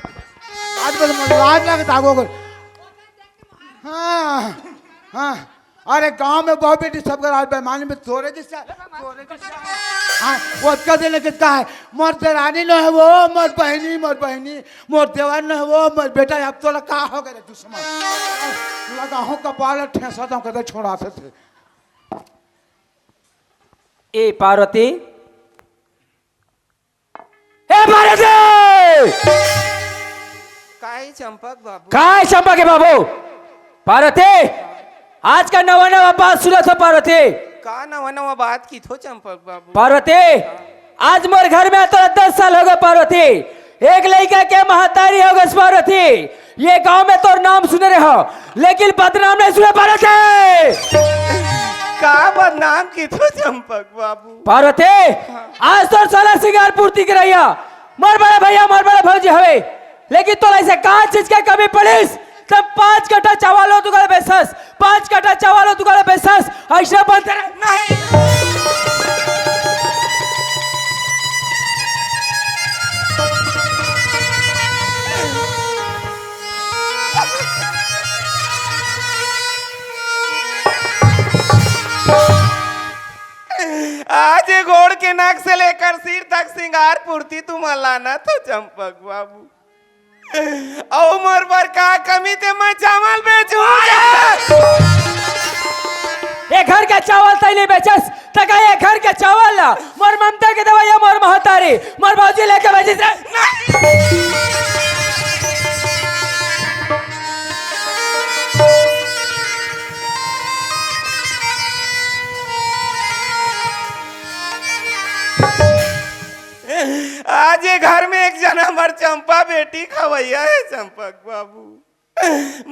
आज बस मोर लाज लगत आगो कर। हाँ, हाँ। अरे गांव में बहुत बेटी सब कर आज बेईमानी में तोरे जैसा, तोरे जैसा। हाँ, वो अतका दिन कितना है? मोर देरानी न है वो, मोर बहिनी, मोर बहिनी, मोर देवर न है वो, मोर बेटा, अब तोला का हो गए दुश्मन? लगाहूँ कपाल ठेसा तो कदे छोड़ा थे। ए पार्वती, पार्वती! काय चंपक बाबू? काय चंपक के बाबू? पार्वती, आज का नवा नवा बात सुनत हो पार्वती? का नवा नवा बात किथो चंपक बाबू? पार्वती, आज मोर घर में तोला दस साल होगे पार्वती। एक लइका के महतारी होगस पार्वती। ये गांव में तोर नाम सुने रहे हो, लेकिन बदनाम नहीं सुने पार्वती। का बदनाम किथो चंपक बाबू? पार्वती, आज तोर साला सिंगार पूर्ति करइया मोर बड़े भैया, मोर बड़े भौजी हवे, लेकिन तोला ऐसे का चीज के कमी पड़िस? तब पाँच कट्ठा चावल हो तुगल बेचस, पाँच कट्ठा चावल हो तुगल बेचस, ऐसे बनते रहे। नहीं। आज ये गोड़ के नख से लेकर सिर तक सिंगार पूर्ति तुमन लानत हो चंपक बाबू। अउ मोर बर का कमी ते मैं चावल बेचूं? ये घर के चावल तैं नहीं बेचस, त का ये घर के चावल ला मोर ममता के दवइया मोर महतारी, मोर भौजी लेके बेचिस रे। आज ये घर में एक जना हमर चंपा बेटी खवइया हे चंपक बाबू।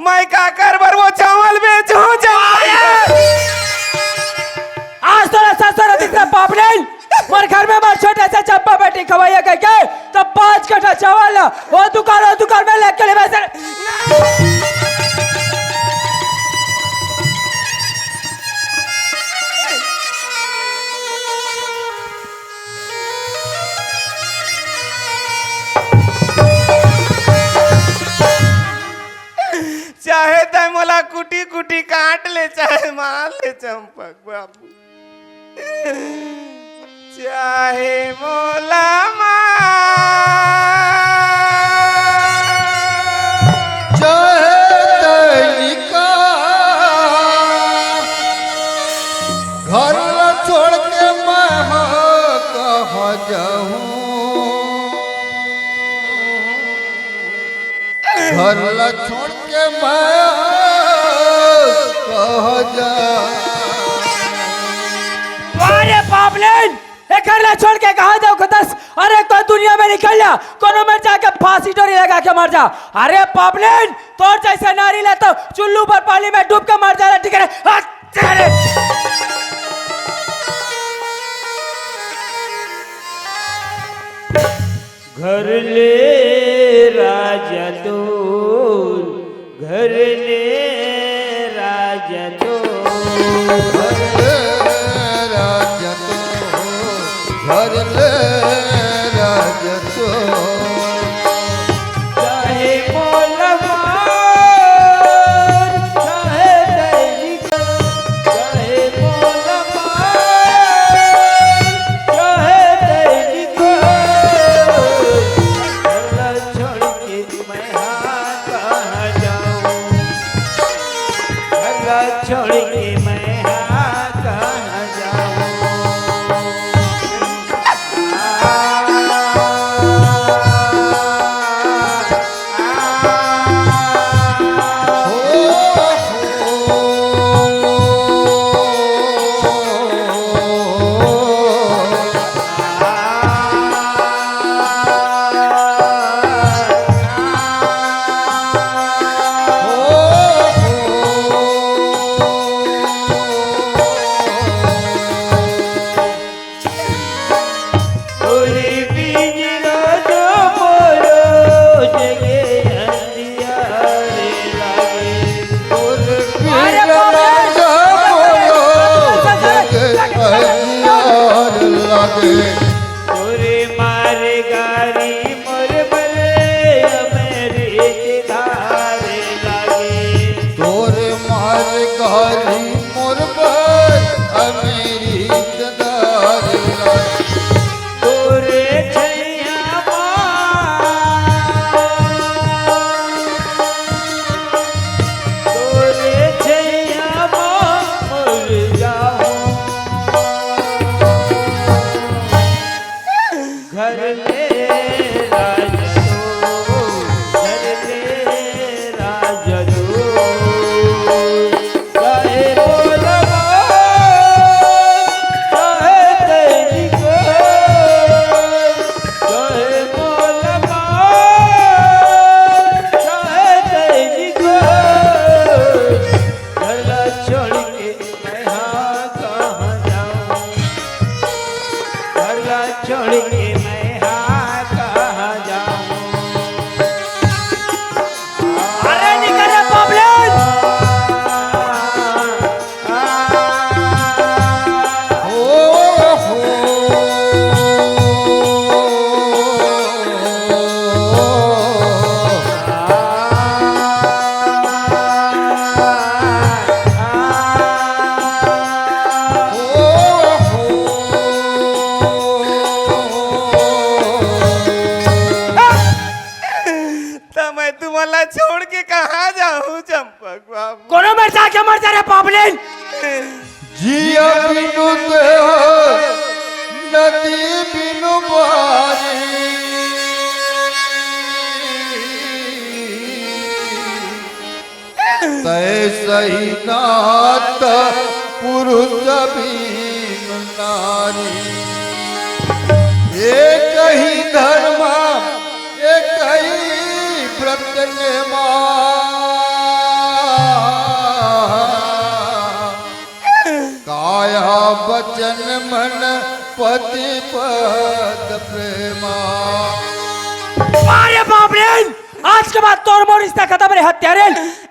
मैं काकर बर वो चावल बेचूं, चावल? आज तोला ससुर दिखता पाप नहीं। मोर घर में मोर छोटे से चंपा बेटी खवइया कहिके, त पाँच कट्ठा चावल ला वो दुकान, वो दुकान में लेके ले वैसे। चाहे तैं मोला कुटी कुटी काट ले, चाहे मार ले चंपक बाबू, चाहे मोला मार। चाहे तैं निकाल घर ला छोड़ के मैं ह कहाँ जाहूं। घर ला छोड़ के मैं कहाँ जाहूं। अरे पापलेन, ए घर ला छोड़ के कहाँ जाहूं कथस? अरे कोई दुनिया में निकल जा, कोनो मेर जाके फांसी डोरी लगा के मर जा। अरे पापलेन, तोर जैसे नारी ला तो चुल्लू पर पानी में डूब के मर जाना ठीक है। हट, अरे। घर ले राजा तोर, घर ले राजा तोर। घर ले राजा तोर, घर ले राजा तोर। चाहे मोला मार, चाहे तैं निकाल, चाहे मोला मार, चाहे तैं निकाल, घर ला छोड़ के मैं हा कहाँ जाऊं, घर ला छोड़ के मैं हा जिया बिनु देह नदी बिनु बारी, तैसही नाथ पुरुष बिनु नारी। एक ही धर्म एक ही व्रत नेमा, काया वचन मन पति पद प्रेमा। अरे बाप रे, आज के बाद तोर मोर रिश्ता खतम रे हत्यारे।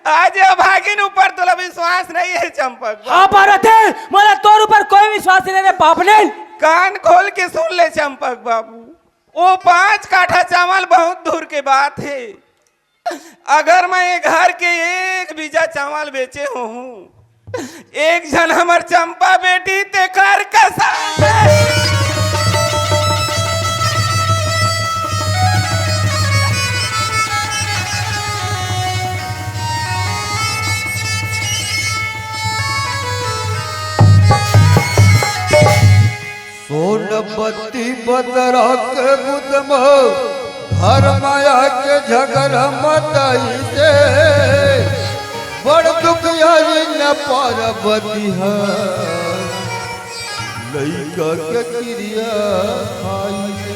आज ये भागिन ऊपर तोला विश्वास नहीं है चंपक बाबू। हाँ पार्वती, मोला तोर ऊपर कोई विश्वास नहीं रे बाप रे। कान खोल के सुन ले चंपक बाबू, वो पाँच काठा चावल बहुत दूर के बात है। अगर मैं ये घर के एक बीजा चावल बेचे होहूँ, एक झन हमर चंपा बेटी तेकर कसम। सोन बत्ती बदरा के गुदम, घर माया के झगड़ा मताई से, बड़ दुखियारी न पार्वती है, लइका के किरिया खाई से।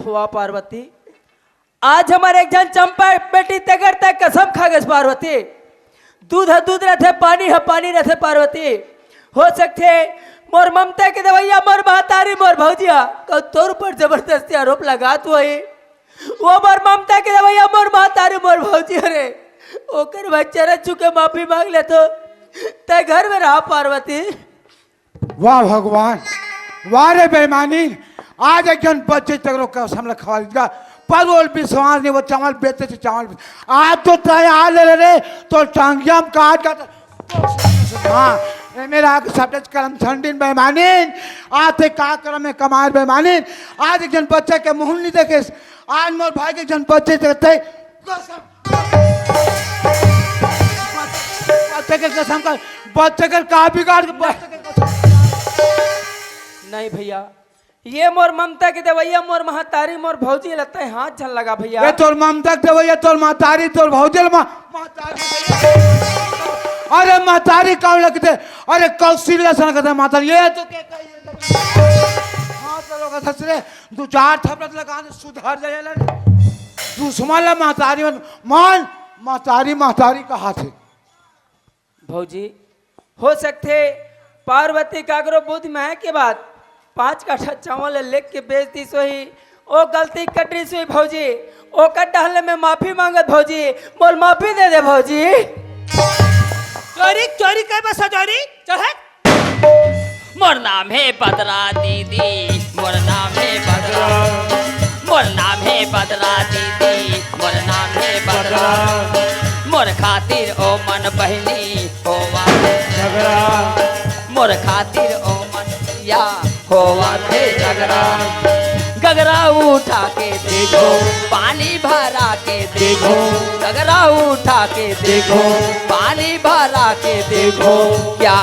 वाह पार्वती, आज हमर एक झन चंपा बेटी तेकर तक कसम खा गेस पार्वती। दूध ह दूध रथे, पानी ह पानी रथे पार्वती। हो सकथे मोर ममता के दवइया मोर महतारी मोर भौजिया कहूँ तोर ऊपर जबरदस्ती आरोप लगात होही। वो मोर ममता के दवइया मोर महतारी मोर भौजी हरे, ओकर मैं चरण छू के माफी मांग लेथों, तैं घर में रहा पार्वती। वाह भगवान, वाह रे बेईमानी, आज एक झन बच्चे तक लोग कसम ला खवा दीजिएगा, पर वो विश्वास नहीं, वो चावल बेचे थे, चावल बेचे। आज तो तय आ ले रे, तो टांगिया में काट काट। हाँ, ए मेरा आके सब करम ठंडिन बेईमानी, आज ते का करम में कमाए बेईमानी, आज एक झन बच्चे के मुंह नहीं देखे, आज मोर भाई के एक झन बच्चे देखते, कसम। बच्चे के कसम का, बच्चे के का बिगाड़ के बच्चे के कसम। नहीं भैया, ये मोर ममता के देवैया, मोर महतारी, मोर भौजी लगता है, हाथ झन लगा भैया। ये तोर ममता के देवैया, तोर महतारी, तोर भौजी ल मा-, महतारी। अरे महतारी कौन लगते? अरे कौशल्या सन लगते महतारी। ये तो के कही है? हाँ, चलो का ससुरे, दो चार थपड़त लगा दे, सुधर जाए ला। दुश्मन ला महतारी मन, मान, महतारी, महतारी कहा थे। भौजी, हो सकथे पार्वती काकरो बुद्धि में आए के बाद पाँच काठा चावल ल लेके बेच दिस होही, ओ गलती कटरिस होही भौजी, ओकर डहले में माफी मांगत भौजी, मोर माफी दे दे भौजी। चोरी, चोरी कर बस चोरी, चल हट। मोर नाम हे बदरा दीदी, मोर नाम हे बदरा, मोर नाम हे बदरा दीदी, मोर नाम हे बदरा। मोर खातिर ओ मन बहिनी होवा हे झगड़ा, मोर खातिर ओ मन या होवा हे झगड़ा। गगरा उठा के देखो, पानी भरा के देखो, गगरा उठा के देखो, पानी भरा के देखो, क्या